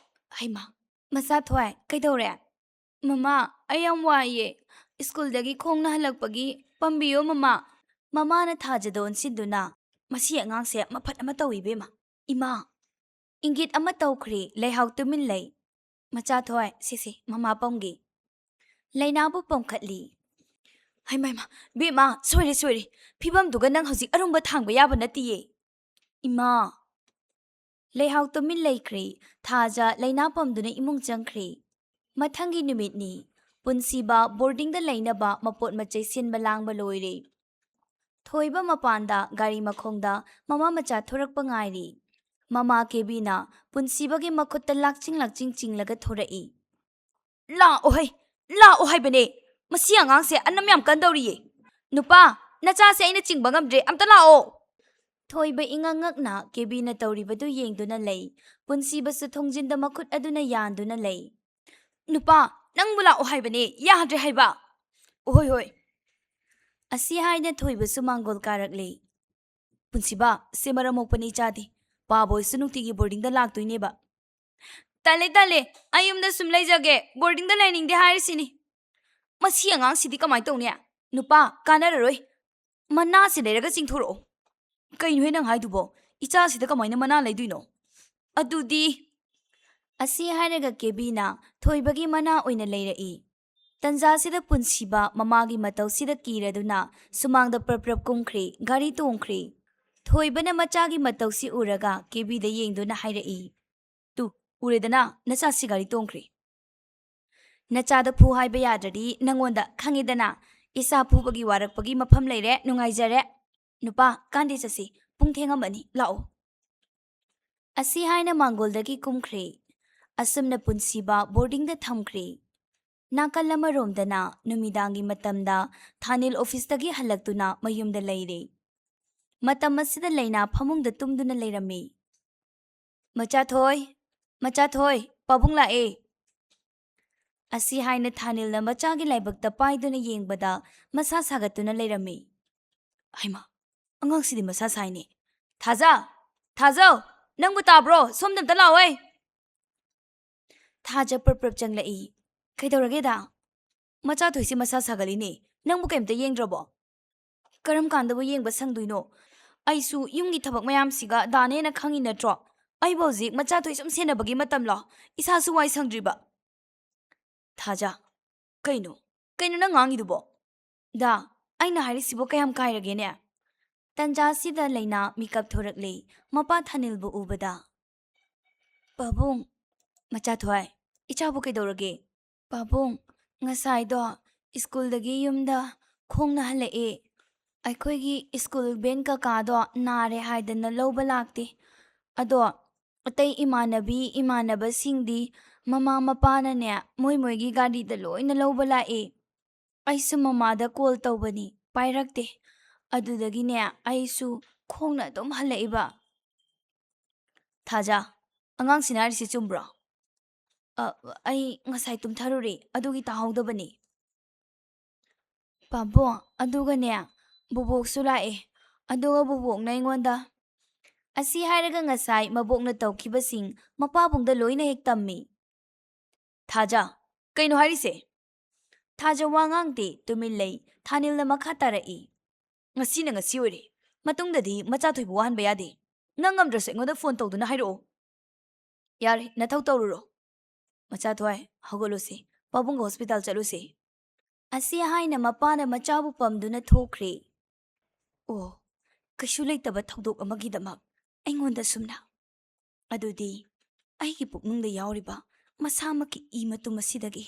ꯍꯩꯃꯥ, ꯃꯆꯥꯊꯣꯏ, ꯀꯩꯗꯧꯔꯦ? ꯃꯃꯥ, ꯑꯩ ꯌꯥꯝ ꯋꯥꯏꯌꯦ꯫ ꯁ꯭ꯀꯨꯜꯗꯒꯤ ꯈꯣꯡꯅ ꯍꯜꯂꯛꯄꯒꯤ ꯄꯝꯕꯤꯌꯣ ꯃꯃꯥ꯫ ꯃꯃꯥꯅ ꯊꯥꯖꯗ ꯑꯣꯟꯁꯤꯟꯗꯨꯅ, "ꯃꯁꯤ ꯑꯉꯥꯡꯁꯦ ꯃꯐꯠ ꯑꯃ ꯇꯧꯏ ꯏꯕꯦꯝꯃ꯫ ꯏꯃꯥ!" ꯏꯪꯒꯤꯠ ꯑꯃ ꯇꯧꯈ꯭ꯔꯦ, ꯂꯩꯍꯥꯎ ꯇꯨꯃꯤꯟ ꯂꯩ꯫ "ꯃꯆꯥꯊꯣꯏ, ꯁꯤꯁꯤ ꯃꯃꯥ ꯄꯝꯒꯦ꯫" ꯂꯩꯅꯥꯕꯨ ꯄꯝꯈꯠꯂꯤ꯫ "ꯍꯩꯃꯥ, ꯍꯩꯃꯥ, ꯕꯦꯝꯃ, ꯁꯣꯏꯔꯦ, ꯁꯣꯏꯔꯦ꯫ ꯐꯤꯕꯝꯗꯨꯒ ꯅꯪ ꯍꯧꯖꯤꯛ ꯑꯔꯨꯝꯕ ꯊꯥꯡꯕ ꯌꯥꯕ ꯅꯠꯇꯤꯌꯦ꯫" "ꯏꯃꯥ!" ꯂꯩꯍꯥꯎ ꯇꯨꯃꯤꯟ ꯂꯩꯈ꯭ꯔꯦ꯫ ꯊꯥꯖ ꯂꯩꯅꯥ ꯄꯝꯗꯨꯅ ꯏꯃꯨꯡ ꯆꯪꯈ꯭ꯔꯦ꯫ ꯃꯊꯪꯒꯤ ꯅꯨꯃꯤꯠꯅꯤ꯫ ꯄꯨꯟꯁꯤꯕ ꯕꯣꯔꯗꯤꯡꯗ ꯂꯩꯅꯕ ꯃꯄꯣꯠ ꯃꯆꯩ ꯁꯤꯟꯕ ꯂꯥꯡꯕ ꯂꯣꯏꯔꯦ꯫ ꯊꯣꯏꯕ ꯃꯄꯥꯟꯗ ꯒꯥꯔꯤ ꯃꯈꯣꯡꯗ ꯃꯃꯥ ꯃꯆꯥ ꯊꯣꯔꯛꯄ ꯉꯥꯏꯔꯤ꯫ ꯃꯃꯥ ꯀꯦꯕꯤꯅ ꯄꯨꯟꯁꯤꯕꯒꯤ ꯃꯈꯨꯠꯇ ꯂꯥꯛꯆꯤꯡ ꯂꯥꯛꯆꯤꯡ ꯆꯤꯡꯂꯒ ꯊꯣꯔꯛꯏ꯫ "ꯂꯥꯛꯑꯣ ꯍꯩ, ꯂꯥꯛꯑꯣ ꯍꯥꯏꯕꯅꯦ꯫ ꯃꯁꯤ ꯑꯉꯥꯡꯁꯦ ꯑꯅꯝ ꯌꯥꯝ ꯀꯟꯗꯧꯔꯤꯌꯦ꯫ ꯅꯨꯄꯥ, ꯅꯆꯥꯁꯦ ꯑꯩꯅ ꯆꯤꯡꯕ ꯉꯝꯗ꯭ꯔꯦ, ꯑꯝꯇ ꯂꯥꯛꯑꯣ꯫" ꯊꯣꯏꯕ ꯏꯉꯛ ꯉꯛꯅ ꯀꯦꯕꯤꯅ ꯇꯧꯔꯤꯕꯗꯨ ꯌꯦꯡꯗꯨꯅ ꯂꯩ꯫ ꯄꯨꯟꯁꯤꯕꯁꯨ ꯊꯣꯡꯖꯤꯟꯗ ꯃꯈꯨꯠ ꯑꯗꯨꯅ ꯌꯥꯟꯗꯨꯅ ꯂꯩ꯫ "ꯅꯨꯄꯥ, ꯅꯪꯕꯨ ꯂꯥꯛꯑꯣ ꯍꯥꯏꯕꯅꯦ, ꯌꯥꯗ꯭ꯔꯦ ꯍꯥꯏꯕ꯫" "ꯍꯣꯏ, ꯍꯣꯏ꯫" ꯑꯁꯤ ꯍꯥꯏꯅ ꯊꯣꯏꯕꯁꯨ ꯃꯥꯡꯒꯣꯜ ꯀꯥꯔꯛꯂꯦ꯫ "ꯄꯨꯟꯁꯤꯕ, ꯁꯦ ꯃꯔꯝ ꯃꯣꯛꯄꯅꯤ ꯏꯆꯥꯗꯤ꯫ ꯄꯥꯕ ꯍꯣꯏꯁꯨ ꯅꯨꯡꯇꯤꯒꯤ ꯕꯣꯔꯗꯤꯡꯗ ꯂꯥꯛꯇꯣꯏꯅꯦꯕ꯫" "ꯇꯜꯂꯦ, ꯇꯜꯂꯦ, ꯑꯩ ꯌꯨꯝꯗ ꯁꯨꯝ ꯂꯩꯖꯒꯦ, ꯕꯣꯔꯗꯤꯡꯗ ꯂꯩꯅꯤꯡꯗꯦ ꯍꯥꯏꯔꯤꯁꯤꯅꯤ꯫" "ꯃꯁꯤ ꯑꯉꯥꯡꯁꯤꯗꯤ ꯀꯃꯥꯏꯅ ꯇꯧꯅꯤ? ꯅꯨꯄꯥ, ꯀꯥꯟꯅꯔꯔꯣꯏ꯫ ꯃꯅꯥꯁꯤ ꯂꯩꯔꯒ ꯆꯤꯡꯊꯣꯔꯛꯑꯣ꯫" "ꯀꯩꯅꯣꯍꯦ ꯅꯪ ꯍꯥꯏꯗꯨꯕꯣ? ꯏꯆꯥꯁꯤꯗ ꯀꯃꯥꯏꯅ ꯃꯅꯥ ꯂꯩꯗꯣꯏꯅꯣ? ꯑꯗꯨꯗꯤ꯫" ꯑꯁꯤ ꯍꯥꯏꯔꯒ ꯀꯦꯕꯤꯅ ꯊꯣꯏꯕꯒꯤ ꯃꯅꯥ ꯑꯣꯏꯅ ꯂꯩꯔꯛꯏ꯫ ꯇꯟꯖꯥꯁꯤꯗ ꯄꯨꯟꯁꯤꯕ ꯃꯃꯥꯒꯤ ꯃꯇꯧꯁꯤꯗ ꯀꯤꯔꯗꯨꯅ ꯁꯨꯃꯥꯡꯗ ꯄ꯭ꯔꯞ ꯄ꯭ꯔꯞ ꯀꯨꯝꯈ꯭ꯔꯦ, ꯒꯥꯔꯤ ꯇꯣꯡꯈ꯭ꯔꯦ꯫ ꯊꯣꯏꯕꯅ ꯃꯆꯥꯒꯤ ꯃꯇꯧꯁꯤ ꯎꯔꯒ ꯀꯦꯕꯤꯗ ꯌꯦꯡꯗꯨꯅ ꯍꯥꯏꯔꯛꯏ, "ꯇꯨ, "ꯎꯔꯦꯗꯅ, ꯅꯆꯥꯁꯤ ꯒꯥꯔꯤ ꯇꯣꯡꯈ꯭ꯔꯦ꯫ ꯅꯆꯥꯗ ꯐꯨ ꯍꯥꯏꯕ ꯌꯥꯗ꯭ꯔꯗꯤ ꯅꯪꯉꯣꯟꯗ ꯈꯪꯉꯦꯗꯅ꯫ ꯏꯆꯥ ꯐꯨꯕꯒꯤ ꯋꯥꯔꯛꯄꯒꯤ ꯃꯐꯝ ꯂꯩꯔꯦ, ꯅꯨꯡꯉꯥꯏꯖꯔꯦ꯫ ꯅꯨꯄꯥ, ꯀꯥꯟꯗꯦ ꯆꯠꯁꯤ, ꯄꯨꯡ ꯊꯦꯡꯉꯝꯃꯅꯤ, ꯂꯥꯛꯑꯣ"꯫ ꯑꯁꯤ ꯍꯥꯏꯅ ꯃꯥꯡꯒꯣꯜꯗꯒꯤ ꯀꯨꯝꯈ꯭ꯔꯦ꯫ ꯑꯁꯨꯝꯅ ꯄꯨꯟꯁꯤꯕ ꯕꯣꯔꯗꯤꯡꯗ ꯊꯝꯈ꯭ꯔꯦ꯫ ꯅꯥꯀꯜ ꯑꯃꯔꯣꯝꯗꯅ ꯅꯨꯃꯤꯗꯥꯡꯒꯤ ꯃꯇꯝꯗ ꯊꯥꯅꯤꯜ ꯑꯣꯐꯤꯁꯇꯒꯤ ꯍꯜꯂꯛꯇꯨꯅ ꯃꯌꯨꯝꯗ ꯂꯩꯔꯦ꯫ ꯃꯇꯝ ꯑꯁꯤꯗ ꯂꯩꯅꯥ ꯐꯃꯨꯡꯗ ꯇꯨꯝꯗꯨꯅ ꯂꯩꯔꯝꯃꯤ꯫ "ꯃꯆꯥꯊꯣꯏ, ꯃꯆꯥꯊꯣꯏ, ꯄꯥꯕꯨꯡ ꯂꯥꯛꯑꯦ"꯫ ꯑꯁꯤ ꯍꯥꯏꯅ ꯊꯥꯅꯤꯜꯅ ꯃꯆꯥꯒꯤ ꯂꯥꯏꯕꯛꯇ ꯄꯥꯏꯗꯨꯅ ꯌꯦꯡꯕꯗ ꯃꯁꯥ ꯁꯥꯒꯠꯇꯨꯅ ꯂꯩꯔꯝꯃꯤ꯫ "ꯍꯩꯃꯥ, ꯑꯉꯥꯡꯁꯤꯗꯤ ꯃꯁꯥ ꯁꯥꯏꯅꯦ꯫ ꯊꯥꯖ! ꯊꯥꯖ! ꯅꯪꯕꯨ ꯇꯥꯕ꯭ꯔꯣ? ꯁꯣꯝꯗ ꯑꯝꯇ ꯂꯥꯛꯑꯣꯍꯦ!" ꯊꯥꯖ ꯄ꯭ꯔꯞ ꯄ꯭ꯔꯞ ꯆꯪꯂꯛꯏ꯫ "ꯀꯩꯗꯧꯔꯒꯦꯗ?" "ꯃꯆꯥꯊꯣꯏꯁꯦ ꯃꯁꯥ ꯁꯥꯒꯠꯂꯤꯅꯦ꯫ ꯅꯪꯕꯨ ꯀꯩꯝꯇ ꯌꯦꯡꯗ꯭ꯔꯕꯣ?" "ꯀꯔꯝ ꯀꯥꯟꯗꯕꯨ ꯌꯦꯡꯕ ꯁꯪꯗꯣꯏꯅꯣ? ꯑꯩꯁꯨ ꯌꯨꯝꯒꯤ ꯊꯕꯛ ꯃꯌꯥꯝꯁꯤꯒ ꯗꯥꯅꯦꯅ ꯈꯪꯉꯤ ꯅꯠꯇ꯭ꯔꯣ? ꯑꯩꯕꯨ ꯍꯧꯖꯤꯛ ꯃꯆꯥꯊꯣꯏ ꯁꯨꯝ ꯁꯦꯟꯅꯕꯒꯤ ꯃꯇꯝꯂꯣ? ꯏꯁꯥꯁꯨ ꯋꯥꯏ ꯁꯪꯗ꯭ꯔꯤꯕ"꯫ "ꯊꯥꯖ, ꯀꯩꯅꯣ? ꯀꯩꯅꯣ ꯅꯪ ꯉꯥꯡꯉꯤꯗꯨꯕꯣ?" "ꯗꯥ, ꯑꯩꯅ ꯍꯥꯏꯔꯤꯁꯤꯕꯨ ꯀꯌꯥꯝ ꯀꯥꯏꯔꯒꯦꯅꯦ?" ꯇꯟꯖꯥꯁꯤꯗ ꯂꯩꯅꯥ ꯃꯤꯀꯞ ꯊꯣꯔꯛꯂꯦ, ꯃꯄꯥ ꯊꯥꯅꯤꯜꯕꯨ ꯎꯕꯗ꯫ "ꯄꯥꯕꯨꯡ"꯫ "ꯃꯆꯥꯊꯣꯏ, ꯏꯆꯥꯕꯨ ꯀꯩꯗꯧꯔꯒꯦ?" "ꯄꯥꯕꯨꯡ, ꯉꯁꯥꯏꯗꯣ ꯁ꯭ꯀꯨꯜꯗꯒꯤ ꯌꯨꯝꯗ ꯈꯣꯡꯅ ꯍꯜꯂꯛꯑꯦ꯫ ꯑꯩꯈꯣꯏꯒꯤ ꯁ꯭ꯀꯨꯜ ꯚꯦꯟ ꯀꯀꯥꯗꯣ ꯅꯥꯔꯦ ꯍꯥꯏꯗꯅ ꯂꯧꯕ ꯂꯥꯛꯇꯦ꯫ ꯑꯗꯣ ꯑꯇꯩ ꯏꯃꯥꯟꯅꯕꯤ ꯏꯃꯥꯟꯅꯕꯁꯤꯡꯗꯤ ꯃꯃꯥ ꯃꯄꯥꯅꯅꯦ ꯃꯣꯏ ꯃꯣꯏꯒꯤ ꯒꯥꯔꯤꯗ ꯂꯣꯏꯅ ꯂꯧꯕ ꯂꯥꯛꯑꯦ꯫ ꯑꯩꯁꯨ ꯃꯃꯥꯗ ꯀꯣꯜ ꯇꯧꯕꯅꯤ, ꯄꯥꯏꯔꯛꯇꯦ꯫ ꯑꯗꯨꯗꯒꯤꯅꯦ ꯑꯩꯁꯨ ꯈꯣꯡꯅ ꯑꯗꯨꯝ ꯍꯜꯂꯛꯏꯕ"꯫ "ꯊꯥꯖ, ꯑꯉꯥꯡꯁꯤꯅ ꯍꯥꯏꯔꯤꯁꯤ ꯆꯨꯝꯕ꯭ꯔꯣ?" "ꯑ, ꯑꯩ ꯉꯁꯥꯏ ꯇꯨꯝꯊꯔꯨꯔꯦ, ꯑꯗꯨꯒꯤ ꯇꯥꯍꯧꯗꯕꯅꯤ"꯫ "ꯄꯥꯕꯨꯡ, ꯑꯗꯨꯒꯅꯦ, ꯕꯣꯕꯣꯛꯁꯨ ꯂꯥꯛꯑꯦ꯫ ꯑꯗꯨꯒ ꯕꯣꯕꯣꯛꯅ ꯑꯩꯉꯣꯟꯗ"꯫ ꯑꯁꯤ ꯍꯥꯏꯔꯒ ꯉꯁꯥꯏ ꯃꯕꯣꯛꯅ ꯇꯧꯈꯤꯕꯁꯤꯡ ꯃꯄꯥꯕꯨꯡꯗ ꯂꯣꯏꯅ ꯍꯦꯛ ꯇꯝꯃꯤ꯫ "ꯊꯥꯖ, ꯀꯩꯅꯣ ꯍꯥꯏꯔꯤꯁꯦ?" ꯊꯥꯖ ꯋꯥ ꯉꯥꯡꯗꯦ, ꯇꯨꯃꯤꯟ ꯂꯩ꯫ ꯊꯥꯅꯤꯜꯅ ꯃꯈꯥ ꯇꯥꯔꯛꯏ꯫ "ꯉꯁꯤꯅ ꯉꯁꯤ ꯑꯣꯏꯔꯦ꯫ ꯃꯇꯨꯡꯗꯗꯤ ꯃꯆꯥꯊꯣꯏꯕꯨ ꯋꯥꯍꯟꯕ ꯌꯥꯗꯦ꯫ ꯅꯪ ꯉꯝꯗ꯭ꯔꯁꯨ ꯑꯩꯉꯣꯟꯗ ꯐꯣꯟ ꯇꯧꯗꯨꯅ ꯍꯥꯏꯔꯛꯑꯣ꯫ ꯌꯥꯔꯦ, ꯅꯊꯧ ꯇꯧꯔꯨꯔꯣ꯫ ꯃꯆꯥꯊꯣꯏ, ꯍꯧꯒꯠꯂꯨꯁꯤ꯫ ꯄꯥꯕꯨꯡꯒ ꯍꯣꯁꯄꯤꯇꯥꯜ ꯆꯠꯂꯨꯁꯤ"꯫ ꯑꯁꯤ ꯍꯥꯏꯅ ꯃꯄꯥꯅ ꯃꯆꯥꯕꯨ ꯄꯝꯗꯨꯅ ꯊꯣꯛꯈ꯭ꯔꯦ꯫ ꯑꯣ, ꯀꯩꯁꯨ ꯂꯩꯇꯕ ꯊꯧꯗꯣꯛ ꯑꯃꯒꯤꯗꯃꯛ ꯑꯩꯉꯣꯟꯗ ꯁꯨꯝꯅ꯫ ꯑꯗꯨꯗꯤ ꯑꯩꯒꯤ ꯄꯨꯛꯅꯨꯡꯗ ꯌꯥꯎꯔꯤꯕ ꯃꯁꯥꯃꯛꯀꯤ ꯏ ꯃꯇꯨꯝ ꯑꯁꯤꯗꯒꯤ꯫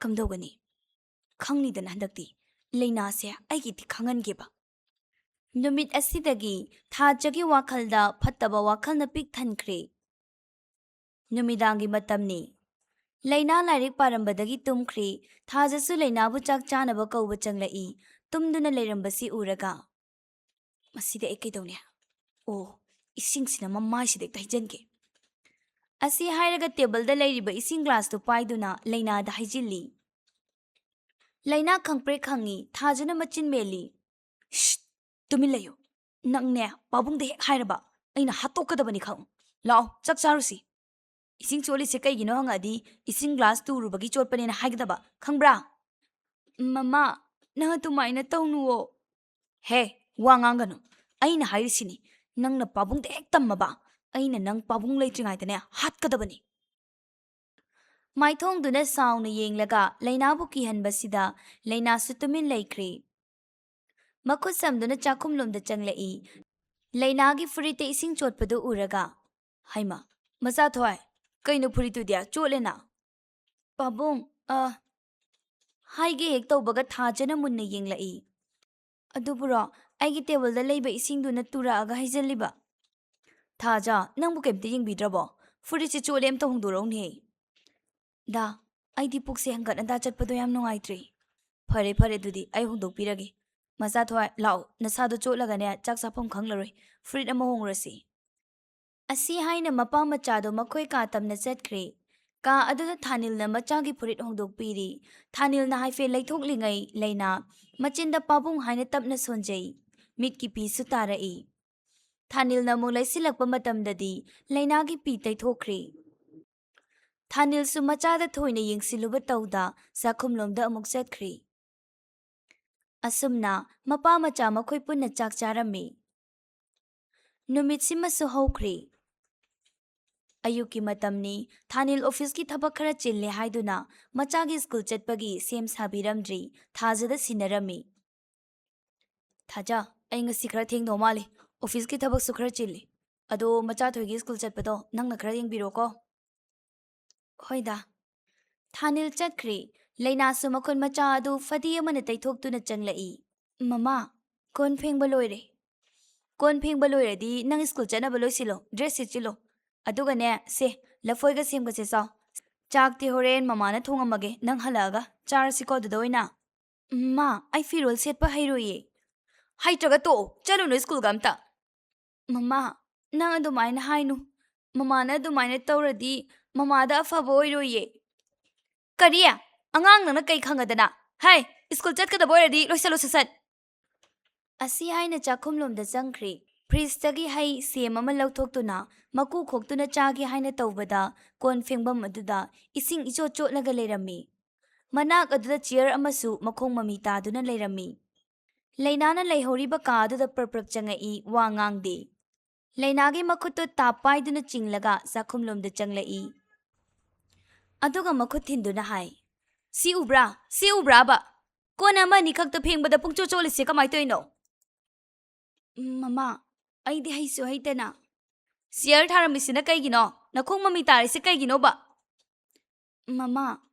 ꯀꯝꯗꯧꯒꯅꯤ? ꯈꯪꯅꯤꯗꯅ ꯍꯟꯗꯛꯇꯤ ꯂꯩꯅꯥꯁꯦ ꯑꯩꯒꯤꯗꯤ ꯈꯪꯍꯟꯒꯦꯕ꯫ ꯅꯨꯃꯤꯠ ꯑꯁꯤꯗꯒꯤ ꯊꯥꯖꯒꯤ ꯋꯥꯈꯜꯗ ꯐꯠꯇꯕ ꯋꯥꯈꯜꯅ ꯄꯤꯛ ꯊꯟꯈ꯭ꯔꯦ꯫ ꯅꯨꯃꯤꯗꯥꯡꯒꯤ ꯃꯇꯝꯅꯤ꯫ ꯂꯩꯅꯥ ꯂꯥꯏꯔꯤꯛ ꯄꯥꯔꯝꯕꯗꯒꯤ ꯇꯨꯝꯈ꯭ꯔꯤ꯫ ꯊꯥꯖꯁꯨ ꯂꯩꯅꯥꯕꯨ ꯆꯥꯛ ꯆꯥꯅꯕ ꯀꯧꯕ ꯆꯪꯂꯛꯏ꯫ ꯇꯨꯝꯗꯨꯅ ꯂꯩꯔꯝꯕꯁꯤ ꯎꯔꯒ, "ꯃꯁꯤꯗꯤ ꯑꯩ ꯀꯩꯗꯧꯅꯤ? ꯑꯣ, ꯏꯁꯤꯡꯁꯤꯅ ꯃꯃꯥꯏꯁꯤꯗ ꯍꯦꯛꯇ ꯍꯩꯖꯤꯟꯒꯦ"꯫ ꯑꯁꯤ ꯍꯥꯏꯔꯒ ꯇꯦꯕꯜꯗ ꯂꯩꯔꯤꯕ ꯏꯁꯤꯡ ꯒ꯭ꯂꯥꯁꯇꯨ ꯄꯥꯏꯗꯨꯅ ꯂꯩꯅꯥꯗ ꯍꯩꯖꯤꯜꯂꯤ꯫ ꯂꯩꯅꯥ ꯈꯪꯄ꯭ꯔꯦꯛ ꯈꯪꯉꯤ, ꯊꯥꯖꯅ ꯃꯆꯤꯟ ꯃꯦꯜꯂꯤ꯫ "ꯁ꯭ꯁ! ꯇꯨꯃꯤꯟ ꯂꯩꯌꯨ꯫ ꯅꯪꯅꯦ, ꯄꯥꯕꯨꯡꯗ ꯍꯦꯛ ꯍꯥꯏꯔꯕ, ꯑꯩꯅ ꯍꯥꯠꯇꯣꯛꯀꯗꯕꯅꯤ ꯈꯪ꯫ ꯂꯥꯛꯑꯣ, ꯆꯥꯛ ꯆꯥꯔꯨꯁꯤ꯫ ꯏꯁꯤꯡ ꯆꯣꯠꯂꯤꯁꯦ ꯀꯩꯒꯤꯅꯣ ꯍꯪꯉꯛꯑꯗꯤ, ꯏꯁꯤꯡ ꯒ꯭ꯂꯥꯁ ꯇꯨꯔꯨꯕꯒꯤ ꯆꯣꯠꯄꯅꯦꯅ ꯍꯥꯏꯒꯗꯕ, ꯈꯪꯕ꯭ꯔꯥ?" "ꯃꯃꯥ, ꯅꯪ ꯑꯗꯨꯃꯥꯏꯅ ꯇꯧꯅꯨꯋꯣ"꯫ "ꯍꯦ, ꯋꯥ ꯉꯥꯡꯒꯅꯨ꯫ ꯑꯩꯅ ꯍꯥꯏꯔꯤꯁꯤꯅꯤ, ꯅꯪꯅ ꯄꯥꯕꯨꯡꯗ ꯍꯦꯛ ꯇꯝꯃꯕ, ꯑꯩꯅ ꯅꯪ ꯄꯥꯕꯨꯡ ꯂꯩꯇ꯭ꯔꯤꯉꯩꯗꯅꯦ ꯍꯥꯠꯀꯗꯕꯅꯤ"꯫ ꯃꯥꯏꯊꯣꯡꯗꯨꯅ ꯁꯥꯎꯅ ꯌꯦꯡꯂꯒ ꯂꯩꯅꯥꯕꯨ ꯀꯤꯍꯟꯕꯁꯤꯗ ꯂꯩꯅꯥꯁꯨ ꯇꯨꯃꯤꯟ ꯂꯩꯈ꯭ꯔꯦ꯫ ꯃꯈꯨꯠ ꯁꯝꯗꯨꯅ ꯆꯥꯛꯈꯨꯝꯂꯣꯝꯗ ꯆꯪꯂꯛꯏ꯫ ꯂꯩꯅꯥꯒꯤ ꯐꯨꯔꯤꯠꯇ ꯏꯁꯤꯡ ꯆꯣꯠꯄꯗꯨ ꯎꯔꯒ, "ꯍꯩꯃꯥ, ꯃꯆꯥꯊꯣꯏ, ꯀꯩꯅꯣ ꯐꯨꯔꯤꯠꯇꯨꯗꯤ ꯆꯣꯠꯂꯦꯅ?" "ꯄꯥꯕꯨꯡ, ꯑ," ꯍꯥꯏꯒꯦ ꯍꯦꯛ ꯇꯧꯕꯒ ꯊꯥꯖꯅ ꯃꯨꯟꯅ ꯌꯦꯡꯂꯛꯏ꯫ "ꯑꯗꯨꯕꯨꯔꯣ, ꯑꯩꯒꯤ ꯇꯦꯕꯜꯗ ꯂꯩꯕ ꯏꯁꯤꯡꯗꯨꯅ ꯇꯨꯔꯛꯑꯒ ꯍꯩꯖꯤꯜꯂꯤꯕ"꯫ "ꯊꯥꯖ, ꯅꯪꯕꯨ ꯀꯩꯝꯇ ꯌꯦꯡꯕꯤꯗ꯭ꯔꯕꯣ? ꯐꯨꯔꯤꯠꯁꯦ ꯆꯣꯠꯂꯦ, ꯑꯝꯇ ꯍꯣꯡꯗꯣꯔꯛꯎꯅꯦꯍꯦ"꯫ "ꯗꯥ, ꯑꯩꯗꯤ ꯄꯨꯛꯁꯦ ꯍꯪꯒꯠ ꯍꯟꯗꯥ ꯆꯠꯄꯗꯣ ꯌꯥꯝ ꯅꯨꯡꯉꯥꯏꯇ꯭ꯔꯦ"꯫ "ꯐꯔꯦ, ꯐꯔꯦ, ꯑꯗꯨꯗꯤ ꯑꯩ ꯍꯣꯡꯗꯣꯛꯄꯤꯔꯒꯦ꯫ ꯃꯆꯥꯊꯣꯏ, ꯂꯥꯛꯑꯣ, ꯅꯁꯥꯗꯣ ꯆꯣꯠꯂꯒꯅꯦ ꯆꯥꯛ ꯆꯥꯐꯝ ꯈꯪꯂꯔꯣꯏ꯫ ꯐꯨꯔꯤꯠ ꯑꯃ ꯍꯣꯡꯉꯨꯔꯁꯤ"꯫ ꯑꯁꯤ ꯍꯥꯏꯅ ꯃꯄꯥ ꯃꯆꯥꯗꯣ ꯃꯈꯣꯏ ꯀꯥ ꯇꯝꯅ ꯆꯠꯈ꯭ꯔꯦ꯫ ꯀꯥ ꯑꯗꯨꯗ ꯊꯥꯅꯤꯜꯅ ꯃꯆꯥꯒꯤ ꯐꯨꯔꯤꯠ ꯍꯣꯡꯗꯣꯛꯄꯤꯔꯤ꯫ ꯊꯥꯅꯤꯜꯅ ꯍꯥꯏꯐꯦꯠ ꯂꯩꯊꯣꯛꯂꯤꯉꯩ ꯂꯩꯅꯥ ꯃꯆꯤꯟꯗ "ꯄꯥꯕꯨꯡ" ꯍꯥꯏꯅ ꯇꯞꯅ ꯁꯣꯟꯖꯩ꯫ ꯃꯤꯠꯀꯤ ꯄꯤꯁꯨ ꯇꯥꯔꯛꯏ꯫ ꯊꯥꯅꯤꯜꯅ ꯑꯃꯨꯛ ꯂꯩꯁꯤꯜꯂꯛꯄ ꯃꯇꯝꯗꯗꯤ ꯂꯩꯅꯥꯒꯤ ꯄꯤ ꯇꯩꯊꯣꯛꯈ꯭ꯔꯦ꯫ ꯊꯥꯅꯤꯜꯁꯨ ꯃꯆꯥꯗ ꯊꯣꯏꯅ ꯌꯦꯡꯁꯤꯜꯂꯨꯕ ꯇꯧꯗ ꯆꯥꯛꯈꯨꯝꯂꯣꯝꯗ ꯑꯃꯨꯛ ꯆꯠꯈ꯭ꯔꯦ꯫ ꯑꯁꯨꯝꯅ ꯃꯄꯥ ꯃꯆꯥ ꯃꯈꯣꯏ ꯄꯨꯟꯅ ꯆꯥꯛ ꯆꯥꯔꯝꯃꯤ꯫ ꯅꯨꯃꯤꯠꯁꯤꯃꯁꯨ ꯍꯧꯈ꯭ꯔꯦ꯫ ꯑꯌꯨꯛꯀꯤ ꯃꯇꯝꯅꯤ, ꯊꯥꯅꯤꯜ ꯑꯣꯐꯤꯁꯀꯤ ꯊꯕꯛ ꯈꯔ ꯆꯤꯜꯂꯦ ꯍꯥꯏꯗꯨꯅ ꯃꯆꯥꯒꯤ ꯁ꯭ꯀꯨꯜ ꯆꯠꯄꯒꯤ ꯁꯦꯝ ꯁꯥꯕꯤꯔꯝꯗ꯭ꯔꯤ, ꯊꯥꯖꯗ ꯁꯤꯟꯅꯔꯝꯃꯤ꯫ "ꯊꯥꯖ, ꯑꯩ ꯉꯁꯤ ꯈꯔ ꯊꯦꯡꯗꯧ ꯃꯥꯜꯂꯤ, ꯑꯣꯐꯤꯁꯀꯤ ꯊꯕꯛꯁꯨ ꯈꯔ ꯆꯤꯜꯂꯤ"꯫ ꯑꯗꯣ ꯃꯆꯥꯊꯣꯏꯒꯤ ꯁ꯭ꯀꯨꯜ ꯆꯠꯄꯗꯣ ꯅꯪꯅ ꯈꯔ ꯌꯦꯡꯕꯤꯔꯣꯀꯣ꯫ ꯍꯣꯏꯗ꯫ ꯊꯥꯅꯤꯜ ꯆꯠꯈ꯭ꯔꯦ꯫ ꯂꯩꯅꯥꯁꯨ ꯃꯈꯨꯠ ꯃꯆꯥ ꯑꯗꯨ ꯐꯗꯤ ꯑꯃꯅ ꯇꯩꯊꯣꯛꯇꯨꯅ ꯆꯪꯂꯛꯏ꯫ "ꯃꯃꯥ, ꯀꯣꯟ ꯐꯦꯡꯕ ꯂꯣꯏꯔꯦ꯫" "ꯀꯣꯟ ꯐꯦꯡꯕ ꯂꯣꯏꯔꯗꯤ ꯅꯪ ꯁ꯭ꯀꯨꯜ ꯆꯠꯅꯕ ꯂꯣꯏꯁꯤꯜꯂꯣ, ꯗ꯭ꯔꯦꯁ ꯁꯦꯠꯆꯤꯜꯂꯣ꯫ ꯑꯗꯨꯒꯅꯦ, ꯁꯦ, ꯂꯐꯣꯏꯒ ꯁꯦꯝꯒꯁꯦ ꯆꯥꯎ꯫ ꯆꯥꯛꯇꯤ ꯍꯣꯔꯦꯟ ꯃꯃꯥꯅ ꯊꯣꯡꯉꯝꯃꯒꯦ, ꯅꯪ ꯍꯜꯂꯛꯑꯒ ꯆꯥꯔꯁꯤꯀꯣ ꯑꯗꯨꯗ ꯑꯣꯏꯅ꯫" "ꯃꯥ, ꯑꯩ ꯐꯤꯔꯣꯜ ꯁꯦꯠꯄ ꯍꯩꯔꯣꯏꯌꯦ꯫" "ꯍꯩꯇ꯭ꯔꯒ ꯇꯣꯛꯑꯣ, ꯆꯠꯂꯨꯅꯨ ꯁ꯭ꯀꯨꯜꯒ ꯑꯝꯇ꯫" "ꯃꯃꯥ, ꯅꯪ ꯑꯗꯨꯃꯥꯏꯅ ꯍꯥꯏꯅꯨ꯫ ꯃꯃꯥꯅ ꯑꯗꯨꯃꯥꯏꯅ ꯇꯧꯔꯗꯤ ꯃꯃꯥꯗ ꯑꯐꯕ ꯑꯣꯏꯔꯣꯏꯌꯦ꯫" "ꯀꯔꯤ? ꯑꯉꯥꯡ ꯅꯪꯅ ꯀꯩ ꯈꯪꯉꯗꯅ? ꯍꯥꯏ, ꯁ꯭ꯀꯨꯜ ꯆꯠꯀꯗꯕ ꯑꯣꯏꯔꯗꯤ ꯂꯣꯏꯁꯜꯂꯨ ꯁꯠ ꯁꯠ꯫" ꯑꯁꯤ ꯍꯥꯏꯅ ꯆꯥꯛꯈꯨꯝꯂꯣꯝꯗ ꯆꯪꯈ꯭ꯔꯦ꯫ ꯐ꯭ꯔꯤꯖꯇꯒꯤ ꯍꯩ ꯁꯦꯝ ꯑꯃ ꯂꯧꯊꯣꯛꯇꯨꯅ ꯃꯀꯨ ꯈꯣꯛꯇꯨꯅ ꯆꯥꯒꯦ ꯍꯥꯏꯅ ꯇꯧꯕꯗ ꯀꯣꯟ ꯐꯦꯡꯐꯝ ꯑꯗꯨꯗ ꯏꯁꯤꯡ ꯏꯆꯣꯠ ꯆꯣꯠꯂꯒ ꯂꯩꯔꯝꯃꯤ꯫ ꯃꯅꯥꯛ ꯑꯗꯨꯗ ꯆꯤꯌꯔ ꯑꯃꯁꯨ ꯃꯈꯣꯡ ꯃꯃꯤ ꯇꯥꯗꯨꯅ ꯂꯩꯔꯝꯃꯤ꯫ ꯂꯩꯅꯥꯅ ꯂꯩꯍꯧꯔꯤꯕ ꯀꯥ ꯑꯗꯨꯗ ꯄ꯭ꯔꯞ ꯄ꯭ꯔꯞ ꯆꯪꯉꯛꯏ, ꯋꯥ ꯉꯥꯡꯗꯦ꯫ ꯂꯩꯅꯥꯒꯤ ꯃꯈꯨꯠꯇꯨ ꯇꯥꯞ ꯄꯥꯏꯗꯨꯅ ꯆꯤꯡꯂꯒ ꯆꯥꯛꯈꯨꯝꯂꯣꯝꯗ ꯆꯪꯂꯛꯏ꯫ ꯑꯗꯨꯒ ꯃꯈꯨꯠ ꯊꯤꯟꯗꯨꯅ ꯍꯥꯏ, "ꯁꯤ ꯎꯕ꯭ꯔꯥ? ꯁꯤ ꯎꯕ꯭ꯔꯥꯕ? ꯀꯣꯟ ꯑꯃ ꯑꯅꯤꯈꯛꯇ ꯐꯦꯡꯕꯗ ꯄꯨꯡꯆꯣꯠ ꯆꯣꯠꯂꯤꯁꯦ ꯀꯃꯥꯏ ꯇꯧꯔꯤꯅꯣ?" "ꯃꯃꯥ, ꯑꯩꯗꯤ ꯍꯩꯁꯨ ꯍꯩꯇꯅ꯫" "ꯆꯤꯌꯔ ꯊꯥꯔꯝꯃꯤꯁꯤꯅ ꯀꯩꯒꯤꯅꯣ? ꯅꯈꯣꯡ ꯃꯃꯤ ꯇꯥꯔꯤꯁꯦ ꯀꯩꯒꯤꯅꯣꯕ?" "ꯃꯃꯥ,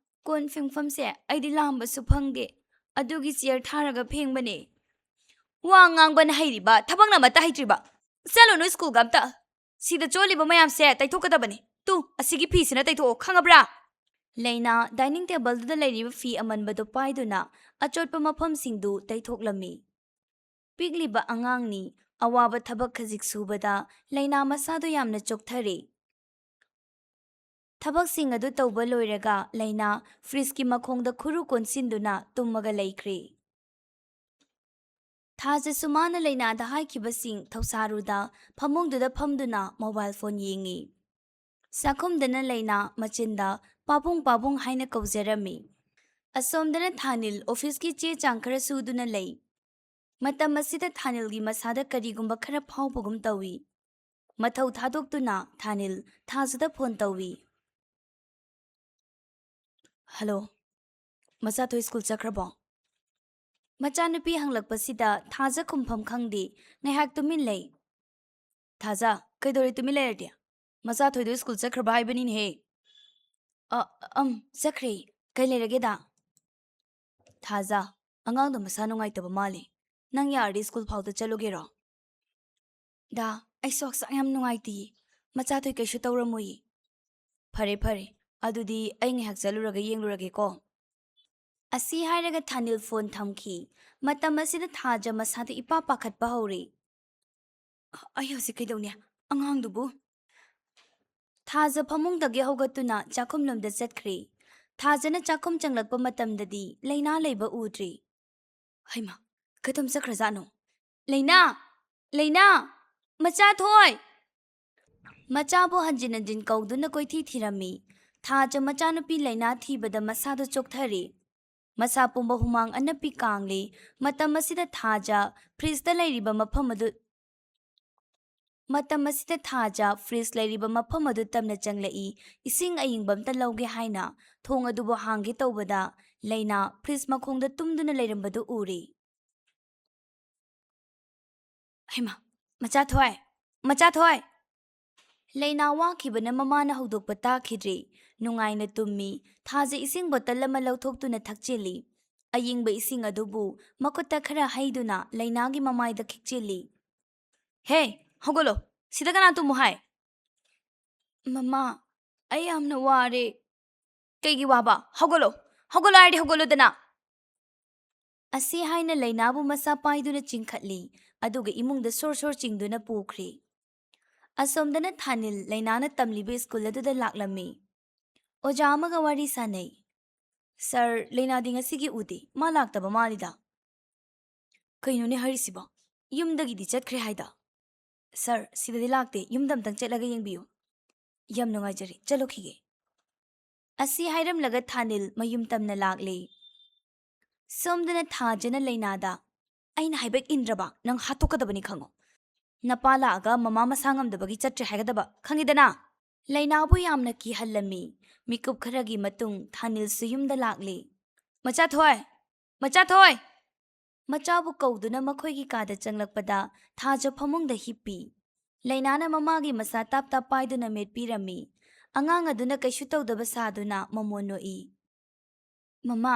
ꯀꯣꯟ ꯐꯦꯡꯐꯝꯁꯦ ꯑꯩꯗꯤ ꯂꯥꯝꯕꯁꯨ ꯐꯪꯗꯦ, ꯑꯗꯨꯒꯤ ꯆꯤꯌꯔ ꯊꯥꯔꯒ ꯐꯦꯡꯕꯅꯦ꯫" "ꯋꯥ ꯉꯥꯡꯕꯅ ꯍꯩꯔꯤꯕ, ꯊꯕꯛꯅ ꯑꯃꯠꯇ ꯍꯩꯇ꯭ꯔꯤꯕ꯫ ꯆꯠꯂꯨꯅꯨ ꯁ꯭ꯀꯨꯜꯒ ꯑꯝꯇ꯫ ꯁꯤꯗ ꯆꯣꯠꯂꯤꯕ ꯃꯌꯥꯝꯁꯦ ꯇꯩꯊꯣꯛꯀꯗꯕꯅꯤ꯫ ꯇꯨ, ꯑꯁꯤꯒꯤ ꯐꯤꯁꯤꯅ ꯇꯩꯊꯣꯛꯑꯣ, ꯈꯪꯉꯕ꯭ꯔꯥ?" ꯂꯩꯅꯥ ꯗꯥꯏꯅꯤꯡ ꯇꯦꯕꯜꯗꯨꯗ ꯂꯩꯔꯤꯕ ꯐꯤ ꯑꯃꯟꯕꯗꯨ ꯄꯥꯏꯗꯨꯅ ꯑꯆꯣꯠꯄ ꯃꯐꯝꯁꯤꯡꯗꯨ ꯇꯩꯊꯣꯛꯂꯝꯃꯤ꯫ ꯄꯤꯛꯂꯤꯕ ꯑꯉꯥꯡꯅꯤ, ꯑꯋꯥꯕ ꯊꯕꯛ ꯈꯖꯤꯛ ꯁꯨꯕꯗ ꯂꯩꯅꯥ ꯃꯁꯥꯗꯨ ꯌꯥꯝꯅ ꯆꯣꯛꯊꯔꯦ꯫ ꯊꯕꯛꯁꯤꯡ ꯑꯗꯨ ꯇꯧꯕ ꯂꯣꯏꯔꯒ ꯂꯩꯅꯥ ꯐ꯭ꯔꯤꯖꯀꯤ ꯃꯈꯣꯡꯗ ꯈꯨꯔꯨ ꯀꯣꯟꯁꯤꯟꯗꯨꯅ ꯇꯨꯝꯃꯒ ꯂꯩꯈ꯭ꯔꯦ꯫ ꯊꯥꯖꯁꯨ ꯃꯥꯅ ꯂꯩꯅꯥꯗ ꯍꯥꯏꯈꯤꯕꯁꯤꯡ ꯊꯧꯁꯥꯔꯨꯗ ꯐꯃꯨꯡꯗꯨꯗ ꯐꯝꯗꯨꯅ ꯃꯣꯕꯥꯏꯜ ꯐꯣꯟ ꯌꯦꯡꯉꯤ꯫ ꯆꯥꯛꯈꯨꯝꯗꯅ ꯂꯩꯅꯥ ꯃꯆꯤꯟꯗ "ꯄꯥꯕꯨꯡ, ꯄꯥꯕꯨꯡ" ꯍꯥꯏꯅ ꯀꯧꯖꯔꯝꯃꯤ꯫ ꯑꯁꯣꯝꯗꯅ ꯊꯥꯅꯤꯜ ꯑꯣꯐꯤꯁꯀꯤ ꯆꯦ ꯆꯥꯡ ꯈꯔ ꯁꯨꯗꯨꯅ ꯂꯩ꯫ ꯃꯇꯝ ꯑꯁꯤꯗ ꯊꯥꯅꯤꯜꯒꯤ ꯃꯁꯥꯗ ꯀꯔꯤꯒꯨꯝꯕ ꯈꯔ ꯐꯥꯎꯕꯒꯨꯝ ꯇꯧꯏ꯫ ꯃꯊꯧ ꯊꯥꯗꯣꯛꯇꯨꯅ ꯊꯥꯅꯤꯜ ꯊꯥꯖꯗ ꯐꯣꯟ ꯇꯧꯏ꯫ "ꯍꯜꯂꯣ, ꯃꯆꯥꯊꯣꯏ ꯁ꯭ꯀꯨꯜ ꯆꯠꯈ꯭ꯔꯕꯣ?" ꯃꯆꯥꯅꯨꯄꯤ ꯍꯪꯂꯛꯄꯁꯤꯗ ꯊꯥꯖ ꯈꯨꯝꯐꯝ ꯈꯪꯗꯦ, ꯉꯥꯏꯍꯥꯛ ꯇꯨꯃꯤꯟ ꯂꯩ꯫ "ꯊꯥꯖ, ꯀꯩꯗꯧꯔꯦ ꯇꯨꯃꯤꯟ ꯂꯩꯔꯗꯤ? ꯃꯆꯥꯊꯣꯏꯗꯣ ꯁ꯭ꯀꯨꯜ ꯆꯠꯈ꯭ꯔꯕ ꯍꯥꯏꯕꯅꯤꯅꯦꯍꯦ꯫ ꯑ, ꯑꯝ, ꯆꯠꯈ꯭ꯔꯦ꯫ ꯀꯩ ꯂꯩꯔꯒꯦꯗ? ꯊꯥꯖ, ꯑꯉꯥꯡꯗꯣ ꯃꯁꯥ ꯅꯨꯡꯉꯥꯏꯇꯕ ꯃꯥꯜꯂꯦ꯫ ꯅꯪ ꯌꯥꯔꯗꯤ ꯁ꯭ꯀꯨꯜ ꯐꯥꯎꯗ ꯆꯠꯂꯨꯒꯦꯔꯣ? ꯗꯥ, ꯑꯩꯁꯨ ꯍꯛꯆꯥꯡ ꯌꯥꯝ ꯅꯨꯡꯉꯥꯏꯇꯤꯌꯦ꯫ ꯃꯆꯥꯊꯣꯏ ꯀꯩꯁꯨ ꯇꯧꯔꯝꯃꯣꯏꯌꯦ꯫ ꯐꯔꯦ, ꯐꯔꯦ꯫ ꯑꯗꯨꯗꯤ ꯑꯩ ꯉꯥꯏꯍꯥꯛ ꯆꯠꯂꯨꯔꯒ ꯌꯦꯡꯂꯨꯔꯒꯦꯀꯣ꯫ ꯑꯁꯤ ꯍꯥꯏꯔꯒ ꯊꯥꯅꯤꯜ ꯐꯣꯟ ꯊꯝꯈꯤ꯫ ꯃꯇꯝ ꯑꯁꯤꯗ ꯊꯥꯖ ꯃꯁꯥꯗ ꯏꯄꯥ ꯄꯥꯈꯠꯄ ꯍꯧꯔꯦ꯫ "ꯑꯩ ꯍꯧꯖꯤꯛ ꯀꯩꯗꯧꯅꯤ? ꯑꯉꯥꯡꯗꯨꯕꯨ?" ꯊꯥꯖ ꯐꯃꯨꯡꯗꯒꯤ ꯍꯧꯒꯠꯇꯨꯅ ꯆꯥꯛꯈꯨꯝꯂꯣꯝꯗ ꯆꯠꯈ꯭ꯔꯦ꯫ ꯊꯥꯖꯅ ꯆꯥꯛꯈꯨꯝ ꯆꯪꯂꯛꯄ ꯃꯇꯝꯗꯗꯤ ꯂꯩꯅꯥ ꯂꯩꯕ ꯎꯗ꯭ꯔꯦ꯫ "ꯍꯩꯃꯥ, ꯀꯗꯣꯝ ꯆꯠꯈ꯭ꯔꯖꯥꯠꯅꯣ? ꯂꯩꯅꯥ! ꯂꯩꯅꯥ! ꯃꯆꯥꯊꯣꯏ!" ꯃꯆꯥꯕꯨ ꯍꯟꯖꯤꯟ ꯍꯟꯖꯤꯟ ꯀꯧꯗꯨꯅ ꯀꯣꯏꯊꯤ ꯊꯤꯔꯝꯃꯤ꯫ ꯊꯥꯖ ꯃꯆꯥꯅꯨꯄꯤ ꯂꯩꯅꯥ ꯊꯤꯕꯗ ꯃꯁꯥꯗꯨ ꯆꯣꯛꯊꯔꯦ꯫ ꯃꯁꯥ ꯄꯨꯝꯕ ꯍꯨꯃꯥꯡ ꯑꯅꯞꯄꯤ ꯀꯥꯡꯂꯤ꯫ ꯃꯇꯝ ꯑꯁꯤꯗ ꯊꯥꯖ ꯐ꯭ꯔꯤꯖꯇ ꯂꯩꯔꯤꯕ ꯃꯐꯝ ꯑꯗꯨ, ꯃꯇꯝ ꯑꯁꯤꯗ ꯊꯥꯖ ꯐ꯭ꯔꯤꯖ ꯂꯩꯔꯤꯕ ꯃꯐꯝ ꯑꯗꯨ ꯇꯞꯅ ꯆꯪꯂꯛꯏ꯫ ꯏꯁꯤꯡ ꯑꯏꯪꯕ ꯑꯝꯇ ꯂꯧꯒꯦ ꯍꯥꯏꯅ ꯊꯣꯡ ꯑꯗꯨꯕꯨ ꯍꯥꯡꯒꯦ ꯇꯧꯕꯗ ꯂꯩꯅꯥ ꯐ꯭ꯔꯤꯖ ꯃꯈꯣꯡꯗ ꯇꯨꯝꯗꯨꯅ ꯂꯩꯔꯝꯕꯗꯨ ꯎꯔꯦ꯫ "ꯍꯩꯃꯥ, ꯃꯆꯥꯊꯣꯏ! ꯃꯆꯥꯊꯣꯏ!" ꯂꯩꯅꯥ ꯋꯥꯈꯤꯕꯅ ꯃꯃꯥꯅ ꯍꯧꯗꯣꯛꯄ ꯇꯥꯈꯤꯗ꯭ꯔꯦ꯫ ꯅꯨꯡꯉꯥꯏꯅ ꯇꯨꯝꯃꯤ꯫ ꯊꯥꯖ ꯏꯁꯤꯡ ꯕꯣꯇꯜ ꯑꯃ ꯂꯧꯊꯣꯛꯇꯨꯅ ꯊꯛꯆꯤꯜꯂꯤ꯫ ꯑꯌꯤꯡꯕ ꯏꯁꯤꯡ ꯑꯗꯨꯕꯨ ꯃꯈꯨꯠꯇ ꯈꯔ ꯍꯩꯗꯨꯅ ꯂꯩꯅꯥꯒꯤ ꯃꯃꯥꯏꯗ ꯈꯤꯛꯆꯤꯜꯂꯤ꯫ "ꯍꯦ, ꯍꯧꯒꯠꯂꯣ! ꯁꯤꯗ ꯀꯅꯥ ꯇꯨꯝꯃꯣ ꯍꯥꯏ?" "ꯃꯃꯥ, ꯑꯩ ꯌꯥꯝꯅ ꯋꯥꯔꯦ꯫" "ꯀꯩꯒꯤ ꯋꯥꯕ? ꯍꯧꯒꯠꯂꯣ! ꯍꯧꯒꯠꯂꯣ ꯍꯥꯏꯔꯗꯤ ꯍꯧꯒꯠꯂꯣꯗꯅ!" ꯑꯁꯤ ꯍꯥꯏꯅ ꯂꯩꯅꯥꯕꯨ ꯃꯁꯥ ꯄꯥꯏꯗꯨꯅ ꯆꯤꯡꯈꯠꯂꯤ, ꯑꯗꯨꯒ ꯏꯃꯨꯡꯗ ꯁꯣꯔ ꯁꯣꯔ ꯆꯤꯡꯗꯨꯅ ꯄꯨꯈ꯭ꯔꯦ꯫ ꯑꯁꯣꯝꯗꯅ ꯊꯥꯅꯤꯜ ꯂꯩꯅꯥꯅ ꯇꯝꯂꯤꯕ ꯁ꯭ꯀꯨꯜ ꯑꯗꯨꯗ ꯂꯥꯛꯂꯝꯃꯤ꯫ ꯑꯣꯖꯥ ꯑꯃꯒ ꯋꯥꯔꯤ ꯁꯥꯟꯅꯩ꯫ "ꯁꯥꯔ, ꯂꯩꯅꯥꯗꯤ ꯉꯁꯤꯒꯤ ꯎꯗꯦ, ꯃꯥ ꯂꯥꯛꯇꯕ ꯃꯥꯜꯂꯤꯗ꯫" "ꯀꯩꯅꯣꯅꯦ ꯍꯥꯏꯔꯤꯁꯤꯕꯣ? ꯌꯨꯝꯗꯒꯤꯗꯤ ꯆꯠꯈ꯭ꯔꯦ ꯍꯥꯏꯗ?" "ꯁꯥꯔ, ꯁꯤꯗꯗꯤ ꯂꯥꯛꯇꯦ, ꯌꯨꯝꯗ ꯑꯝꯇꯪ ꯆꯠꯂꯒ ꯌꯦꯡꯕꯤꯌꯨ꯫" "ꯌꯥꯝ ꯅꯨꯡꯉꯥꯏꯖꯔꯦ, ꯆꯠꯂꯨꯈꯤꯒꯦ꯫" ꯑꯁꯤ ꯍꯥꯏꯔꯝꯂꯒ ꯊꯥꯅꯤꯜ ꯃꯌꯨꯝ ꯇꯝꯅ ꯂꯥꯛꯂꯦ꯫ ꯁꯣꯝꯗꯅ ꯊꯥꯖꯅ ꯂꯩꯅꯥꯗ, "ꯑꯩꯅ ꯍꯥꯏꯕ ꯏꯟꯗ꯭ꯔꯕ ꯅꯪ ꯍꯥꯠꯇꯣꯛꯀꯗꯕꯅꯤ ꯈꯪꯉꯣ꯫ ꯅꯄꯥ ꯂꯥꯛꯑꯒ ꯃꯃꯥ ꯃꯁꯥ ꯉꯝꯗꯕꯒꯤ ꯆꯠꯇ꯭ꯔꯦ ꯍꯥꯏꯒꯗꯕ, ꯈꯪꯉꯤꯗꯅ?" ꯂꯩꯅꯥꯕꯨ ꯌꯥꯝꯅ ꯀꯤꯍꯜꯂꯝꯃꯤ꯫ ꯃꯤꯀꯨꯞ ꯈꯔꯒꯤ ꯃꯇꯨꯡ ꯊꯥꯅꯤꯜꯁꯨ ꯌꯨꯝꯗ ꯂꯥꯛꯂꯦ꯫ "ꯃꯆꯥꯊꯣꯏ! ꯃꯆꯥꯊꯣꯏ!" ꯃꯆꯥꯕꯨ ꯀꯧꯗꯨꯅ ꯃꯈꯣꯏꯒꯤ ꯀꯥꯗ ꯆꯪꯂꯛꯄꯗ ꯊꯥꯖ ꯐꯃꯨꯡꯗ ꯍꯤꯞꯄꯤ꯫ ꯂꯩꯅꯥꯅ ꯃꯃꯥꯒꯤ ꯃꯁꯥ ꯇꯥꯞ ꯇꯥꯞ ꯄꯥꯏꯗꯨꯅ ꯃꯦꯠꯄꯤꯔꯝꯃꯤ꯫ ꯑꯉꯥꯡ ꯑꯗꯨꯅ ꯀꯩꯁꯨ ꯇꯧꯗꯕ ꯁꯥꯗꯨꯅ ꯃꯃꯣꯟ ꯅꯣꯛꯏ꯫ "ꯃꯃꯥ,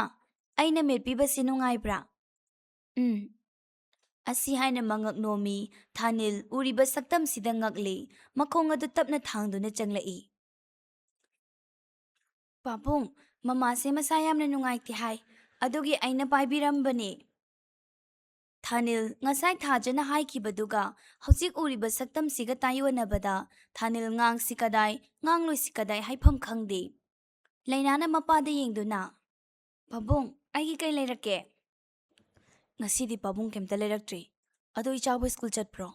ꯑꯩꯅ ꯃꯦꯠꯄꯤꯕꯁꯤ ꯅꯨꯡꯉꯥꯏꯕ꯭ꯔꯥ?" "ꯎꯝ"꯫ ꯑꯁꯤ ꯍꯥꯏꯅ ꯃꯉꯛ ꯅꯣꯝꯃꯤ꯫ ꯊꯥꯅꯤꯜ ꯎꯔꯤꯕ ꯁꯛꯇꯝꯁꯤꯗ ꯉꯛꯂꯤ꯫ ꯃꯈꯣꯡ ꯑꯗꯨ ꯇꯞꯅ ꯊꯥꯡꯗꯨꯅ ꯆꯪꯂꯛꯏ꯫ "ꯄꯥꯕꯨꯡ, ꯃꯃꯥꯁꯦ ꯃꯁꯥ ꯌꯥꯝꯅ ꯅꯨꯡꯉꯥꯏꯇꯦ ꯍꯥꯏ, ꯑꯗꯨꯒꯤ ꯑꯩꯅ ꯄꯥꯏꯕꯤꯔꯝꯕꯅꯦ"꯫ ꯊꯥꯅꯤꯜ ꯉꯁꯥꯏ ꯊꯥꯖꯅ ꯍꯥꯏꯈꯤꯕꯗꯨꯒ ꯍꯧꯖꯤꯛ ꯎꯔꯤꯕ ꯁꯛꯇꯝꯁꯤꯒ ꯇꯥꯏꯑꯣꯟꯅꯕꯗ ꯊꯥꯅꯤꯜ ꯉꯥꯡꯁꯤ ꯀꯗꯥꯏ, ꯉꯥꯡꯂꯣꯏꯁꯤ ꯀꯗꯥꯏ ꯍꯥꯏꯐꯝ ꯈꯪꯗꯦ꯫ ꯂꯩꯅꯥꯅ ꯃꯄꯥꯗ ꯌꯦꯡꯗꯨꯅ, "ꯄꯥꯕꯨꯡ, ꯑꯩꯒꯤ ꯀꯩ ꯂꯩꯔꯛꯀꯦ?" "ꯉꯁꯤꯗꯤ ꯄꯥꯕꯨꯡ ꯀꯩꯝꯇ ꯂꯩꯔꯛꯇ꯭ꯔꯤ꯫ ꯑꯗꯣ ꯏꯆꯥꯕꯨ ꯁ꯭ꯀꯨꯜ ꯆꯠꯄ꯭ꯔꯣ?"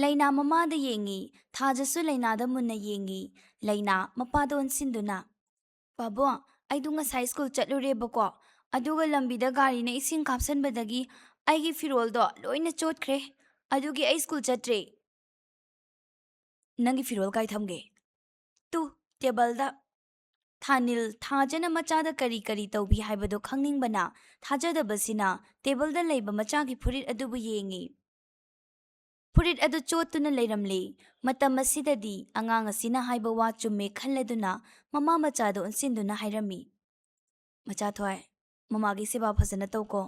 ꯂꯩꯅꯥ ꯃꯃꯥꯗ ꯌꯦꯡꯉꯤ, ꯊꯥꯖꯁꯨ ꯂꯩꯅꯥꯗ ꯃꯨꯟꯅ ꯌꯦꯡꯉꯤ꯫ ꯂꯩꯅꯥ ꯃꯄꯥꯗ ꯑꯣꯟꯁꯤꯟꯗꯨꯅ, "ꯄꯥꯕꯨꯡ, ꯑꯩꯗꯣ ꯉꯁꯥꯏ ꯁ꯭ꯀꯨꯜ ꯆꯠꯂꯨꯔꯦꯕꯀꯣ, ꯑꯗꯨꯒ ꯂꯝꯕꯤꯗ ꯒꯥꯔꯤꯅ ꯏꯁꯤꯡ ꯀꯥꯞꯁꯟꯕꯗꯒꯤ ꯑꯩꯒꯤ ꯐꯤꯔꯣꯜꯗꯣ ꯂꯣꯏꯅ ꯆꯣꯠꯈ꯭ꯔꯦ, ꯑꯗꯨꯒꯤ ꯑꯩ ꯁ꯭ꯀꯨꯜ ꯆꯠꯇ꯭ꯔꯦ"꯫ "ꯅꯪꯒꯤ ꯐꯤꯔꯣꯜ ꯀꯥꯏ ꯊꯝꯒꯦ?" "ꯇꯨ, ꯇꯦꯕꯜꯗ"꯫ ꯊꯥꯅꯤꯜ ꯊꯥꯖꯅ ꯃꯆꯥꯗ ꯀꯔꯤ ꯀꯔꯤ ꯇꯧꯕꯤ ꯍꯥꯏꯕꯗꯨ ꯈꯪꯅꯤꯡꯕꯅ ꯊꯥꯖꯗꯕꯁꯤꯅ ꯇꯦꯕꯜꯗ ꯂꯩꯕ ꯃꯆꯥꯒꯤ ꯐꯨꯔꯤꯠ ꯑꯗꯨꯕꯨ ꯌꯦꯡꯉꯤ꯫ ꯐꯨꯔꯤꯠ ꯑꯗꯨ ꯆꯣꯠꯇꯨꯅ ꯂꯩꯔꯝꯂꯦ꯫ ꯃꯇꯝ ꯑꯁꯤꯗꯗꯤ ꯑꯉꯥꯡ ꯑꯁꯤꯅ ꯍꯥꯏꯕ ꯋꯥ ꯆꯨꯝꯃꯦ ꯈꯜꯂꯗꯨꯅ ꯃꯃꯥ ꯃꯆꯥꯗ ꯑꯣꯟꯁꯤꯟꯗꯨꯅ ꯍꯥꯏꯔꯝꯃꯤ, "ꯃꯆꯥꯊꯣꯏ, ꯃꯃꯥꯒꯤ ꯁꯦꯕꯥ ꯐꯖꯅ ꯇꯧꯀꯣ꯫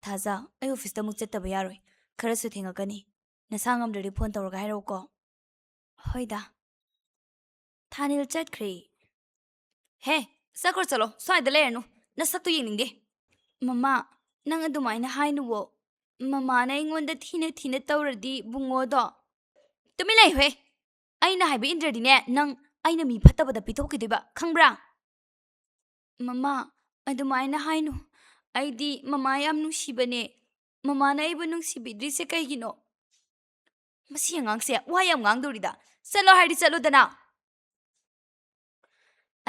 ꯊꯥꯖ, ꯑꯩ ꯑꯣꯐꯤꯁꯇ ꯑꯃꯨꯛ ꯆꯠꯇꯕ ꯌꯥꯔꯣꯏ꯫ ꯈꯔꯁꯨ ꯊꯦꯡꯉꯛꯀꯅꯤ꯫ ꯅꯁꯥ ꯉꯝꯗ꯭ꯔꯗꯤ ꯐꯣꯟ ꯇꯧꯔꯒ ꯍꯥꯏꯔꯛꯎꯀꯣ"꯫ "ꯍꯣꯏꯗ"꯫ ꯊꯥꯅꯤꯜ ꯆꯠꯈ꯭ꯔꯦ꯫ "ꯍꯦ, ꯆꯠꯈ꯭ꯔꯣ ꯆꯠꯂꯣ, ꯁ꯭ꯋꯥꯏꯗ ꯂꯩꯔꯅꯨ꯫ ꯅꯁꯛꯇꯨ ꯌꯦꯡꯅꯤꯡꯗꯦ"꯫ "ꯃꯃꯥ, ꯅꯪ ꯑꯗꯨꯃꯥꯏꯅ ꯍꯥꯏꯅꯨꯋꯣ꯫ ꯃꯃꯥꯅ ꯑꯩꯉꯣꯟꯗ ꯊꯤꯅ ꯊꯤꯅ ꯇꯧꯔꯗꯤ ꯕꯨꯡꯉꯣꯗꯣ"꯫ "ꯇꯨꯃꯤꯟ ꯂꯩꯌꯨꯍꯦ꯫ ꯑꯩꯅ ꯍꯥꯏꯕ ꯏꯟꯗ꯭ꯔꯗꯤꯅꯦ, ꯅꯪ ꯑꯩꯅ ꯃꯤ ꯐꯠꯇꯕꯗ ꯄꯤꯊꯣꯛꯈꯤꯗꯣꯏꯕ, ꯈꯪꯕ꯭ꯔꯥ?" "ꯃꯃꯥ, ꯑꯗꯨꯃꯥꯏꯅ ꯍꯥꯏꯅꯨ꯫ ꯑꯩꯗꯤ ꯃꯃꯥ ꯌꯥꯝ ꯅꯨꯡꯁꯤꯕꯅꯦ꯫ ꯃꯃꯥꯅ ꯑꯩꯕꯨ ꯅꯨꯡꯁꯤꯕꯤꯗ꯭ꯔꯤꯁꯦ ꯀꯩꯒꯤꯅꯣ?" "ꯃꯁꯤ ꯑꯉꯥꯡꯁꯦ ꯋꯥ ꯌꯥꯝ ꯉꯥꯡꯗꯧꯔꯤꯗ꯫ ꯆꯠꯂꯣ ꯍꯥꯏꯔꯗꯤ ꯆꯠꯂꯣꯗꯅ"꯫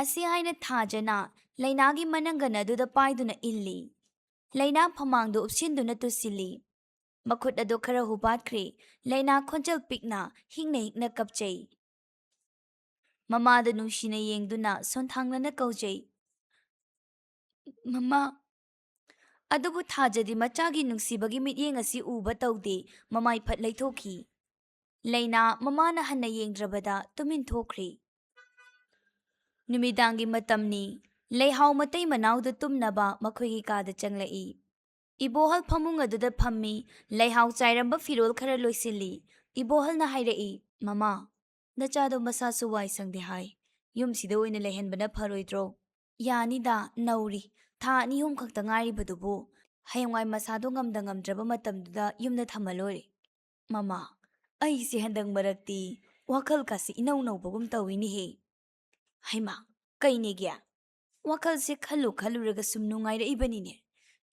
ꯑꯁꯤ ꯍꯥꯏꯅ ꯊꯥꯖꯅ ꯂꯩꯅꯥꯒꯤ ꯃꯅꯪꯒꯟ ꯑꯗꯨꯗ ꯄꯥꯏꯗꯨꯅ ꯏꯜꯂꯤ꯫ ꯂꯩꯅꯥ ꯐꯃꯥꯡꯗ ꯎꯞꯁꯤꯟꯗꯨꯅ ꯇꯨꯁꯤꯜꯂꯤ꯫ ꯃꯈꯨꯠ ꯑꯗꯨ ꯈꯔ ꯍꯨꯕꯥꯠꯈ꯭ꯔꯦ꯫ ꯂꯩꯅꯥ ꯈꯣꯟꯖꯦꯜ ꯄꯤꯛꯅ, ꯍꯤꯛꯅ ꯍꯤꯛꯅ ꯀꯞꯆꯩ꯫ ꯃꯃꯥꯗ ꯅꯨꯡꯁꯤꯅ ꯌꯦꯡꯗꯨꯅ ꯁꯣꯟꯊꯥꯡꯅꯅ ꯀꯧꯖꯩ, "ꯃꯃꯥ"꯫ ꯑꯗꯨꯕꯨ ꯊꯥꯖꯗꯤ ꯃꯆꯥꯒꯤ ꯅꯨꯡꯁꯤꯕꯒꯤ ꯃꯤꯠꯌꯦꯡ ꯑꯁꯤ ꯎꯕ ꯇꯧꯗꯦ, ꯃꯃꯥꯏ ꯐꯠ ꯂꯩꯊꯣꯛꯈꯤ꯫ ꯂꯩꯅꯥ ꯃꯃꯥꯅ ꯍꯟꯅ ꯌꯦꯡꯗ꯭ꯔꯕꯗ ꯇꯨꯃꯤꯟ ꯊꯣꯛꯈ꯭ꯔꯤ꯫ ꯅꯨꯃꯤꯗꯥꯡꯒꯤ ꯃꯇꯝꯅꯤ꯫ ꯂꯩꯍꯥꯎ ꯃꯇꯩ ꯃꯅꯥꯎꯗ ꯇꯨꯝꯅꯕ ꯃꯈꯣꯏꯒꯤ ꯀꯥꯗ ꯆꯪꯂꯛꯏ꯫ ꯏꯕꯣꯍꯜ ꯐꯃꯨꯡ ꯑꯗꯨꯗ ꯐꯝꯃꯤ꯫ ꯂꯩꯍꯥꯎ ꯆꯥꯏꯔꯝꯕ ꯐꯤꯔꯣꯜ ꯈꯔ ꯂꯣꯏꯁꯤꯜꯂꯤ꯫ ꯏꯕꯣꯍꯜꯅ ꯍꯥꯏꯔꯛꯏ, "ꯃꯃꯥ, ꯅꯆꯥꯗꯣ ꯃꯁꯥꯁꯨ ꯋꯥꯏ ꯁꯪꯗꯦ ꯍꯥꯏ꯫ ꯌꯨꯝꯁꯤꯗ ꯑꯣꯏꯅ ꯂꯩꯍꯟꯕꯅ ꯐꯔꯣꯏꯗ꯭ꯔꯣ?" "ꯌꯥꯅꯤꯗ, ꯅꯧꯔꯤ꯫ ꯊꯥ ꯑꯅꯤ ꯑꯍꯨꯝ ꯈꯛꯇ ꯉꯥꯏꯔꯤꯕꯗꯨꯕꯨ꯫ ꯍꯌꯦꯡꯋꯥꯏ ꯃꯁꯥꯗꯣ ꯉꯝꯗ ꯉꯝꯗ꯭ꯔꯕ ꯃꯇꯝꯗꯨꯗ ꯌꯨꯝꯗ ꯊꯝꯃ ꯂꯣꯏꯔꯦ꯫" "ꯃꯃꯥ, ꯑꯩꯁꯦ ꯍꯟꯗꯛ ꯃꯔꯛꯇꯤ ꯋꯥꯈꯜ ꯀꯥꯁꯤ ꯏꯅꯧ ꯅꯧꯕꯒꯨꯝ ꯇꯧꯏꯅꯦꯍꯦ꯫" "ꯍꯩꯃꯥ, ꯀꯩꯅꯦꯒꯦ?" "ꯋꯥꯈꯜꯁꯦ ꯈꯜꯂꯨ ꯈꯜꯂꯨꯔꯒ ꯁꯨꯝ ꯅꯨꯡꯉꯥꯏꯔꯛꯏꯕꯅꯤꯅꯦ꯫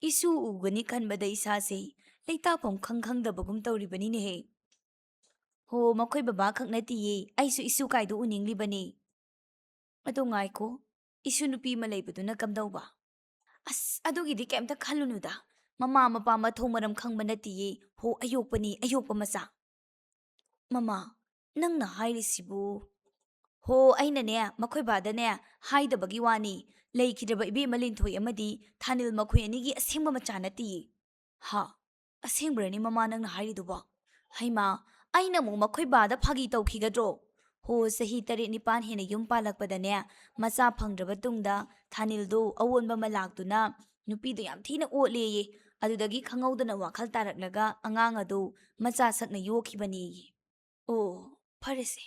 ꯏꯁꯨ ꯎꯒꯅꯤ ꯈꯟꯕꯗ ꯏꯁꯥꯁꯦ ꯂꯩꯇꯥꯐꯝ ꯈꯪ ꯈꯪꯗꯕꯒꯨꯝ ꯇꯧꯔꯤꯕꯅꯤꯅꯦꯍꯦ꯫" "ꯍꯣ, ꯃꯈꯣꯏ ꯕꯕꯥ ꯈꯛ ꯅꯠꯇꯤꯌꯦ, ꯑꯩꯁꯨ ꯏꯁꯨ ꯀꯥꯏꯗꯣ ꯎꯅꯤꯡꯂꯤꯕꯅꯦ꯫" "ꯑꯗꯣ ꯉꯥꯏꯈꯣ, ꯏꯁꯨ ꯅꯨꯄꯤ ꯑꯃ ꯂꯩꯕꯗꯨꯅ ꯀꯝꯗꯧꯕ?" "ꯑꯁ, ꯑꯗꯨꯒꯤꯗꯤ ꯀꯩꯝꯇ ꯈꯜꯂꯨꯅꯨꯗ꯫ ꯃꯃꯥ ꯃꯄꯥ ꯃꯊꯣꯡ ꯃꯔꯝ ꯈꯪꯕ ꯅꯠꯇꯤꯌꯦ꯫ ꯍꯣ, ꯑꯌꯣꯛꯄꯅꯤ, ꯑꯌꯣꯛꯄ ꯃꯆꯥ꯫" "ꯃꯃꯥ, ꯅꯪꯅ ꯍꯥꯏꯔꯤꯁꯤꯕꯨ?" "ꯍꯣ, ꯑꯩꯅꯅꯦ, ꯃꯈꯣꯏ ꯕꯥꯗꯅꯦ ꯍꯥꯏꯗꯕꯒꯤ ꯋꯥꯅꯤ꯫ ꯂꯩꯈꯤꯗ꯭ꯔꯕ ꯏꯕꯦꯝꯃ ꯂꯤꯟꯊꯣꯏ ꯑꯃꯗꯤ ꯊꯥꯅꯤꯜ ꯃꯈꯣꯏ ꯑꯅꯤꯒꯤ ꯑꯁꯦꯡꯕ ꯃꯆꯥ ꯅꯠꯇꯤꯌꯦ꯫" "ꯍꯥ? ꯑꯁꯦꯡꯕ꯭ꯔꯅꯤ ꯃꯃꯥ ꯅꯪꯅ ꯍꯥꯏꯔꯤꯗꯨꯕꯣ?" "ꯍꯩꯃꯥ, ꯑꯩꯅ ꯑꯃꯨꯛ ꯃꯈꯣꯏ ꯕꯥꯗ ꯐꯥꯒꯤ ꯇꯧꯈꯤꯒꯗ꯭ꯔꯣ? ꯍꯣ, ꯆꯍꯤ ꯇꯔꯦꯠ ꯅꯤꯄꯥꯟ ꯍꯦꯟꯅ ꯌꯨꯝ ꯄꯥꯜꯂꯛꯄꯗꯅꯦ, ꯃꯆꯥ ꯐꯪꯗ꯭ꯔꯕ ꯇꯨꯡꯗ ꯊꯥꯅꯤꯜꯗꯣ ꯑꯑꯣꯟꯕ ꯑꯃ ꯂꯥꯛꯇꯨꯅ ꯅꯨꯄꯤꯗꯣ ꯌꯥꯝ ꯊꯤꯅ ꯑꯣꯠꯂꯦꯌꯦ꯫ ꯑꯗꯨꯗꯒꯤ ꯈꯪꯍꯧꯗꯅ ꯋꯥꯈꯜ ꯇꯥꯔꯛꯂꯒ ꯑꯉꯥꯡ ꯑꯗꯨ ꯃꯆꯥ ꯁꯛꯅ ꯌꯣꯛꯈꯤꯕꯅꯦꯌꯦ꯫" "ꯑꯣ, ꯐꯔꯦꯁꯦ꯫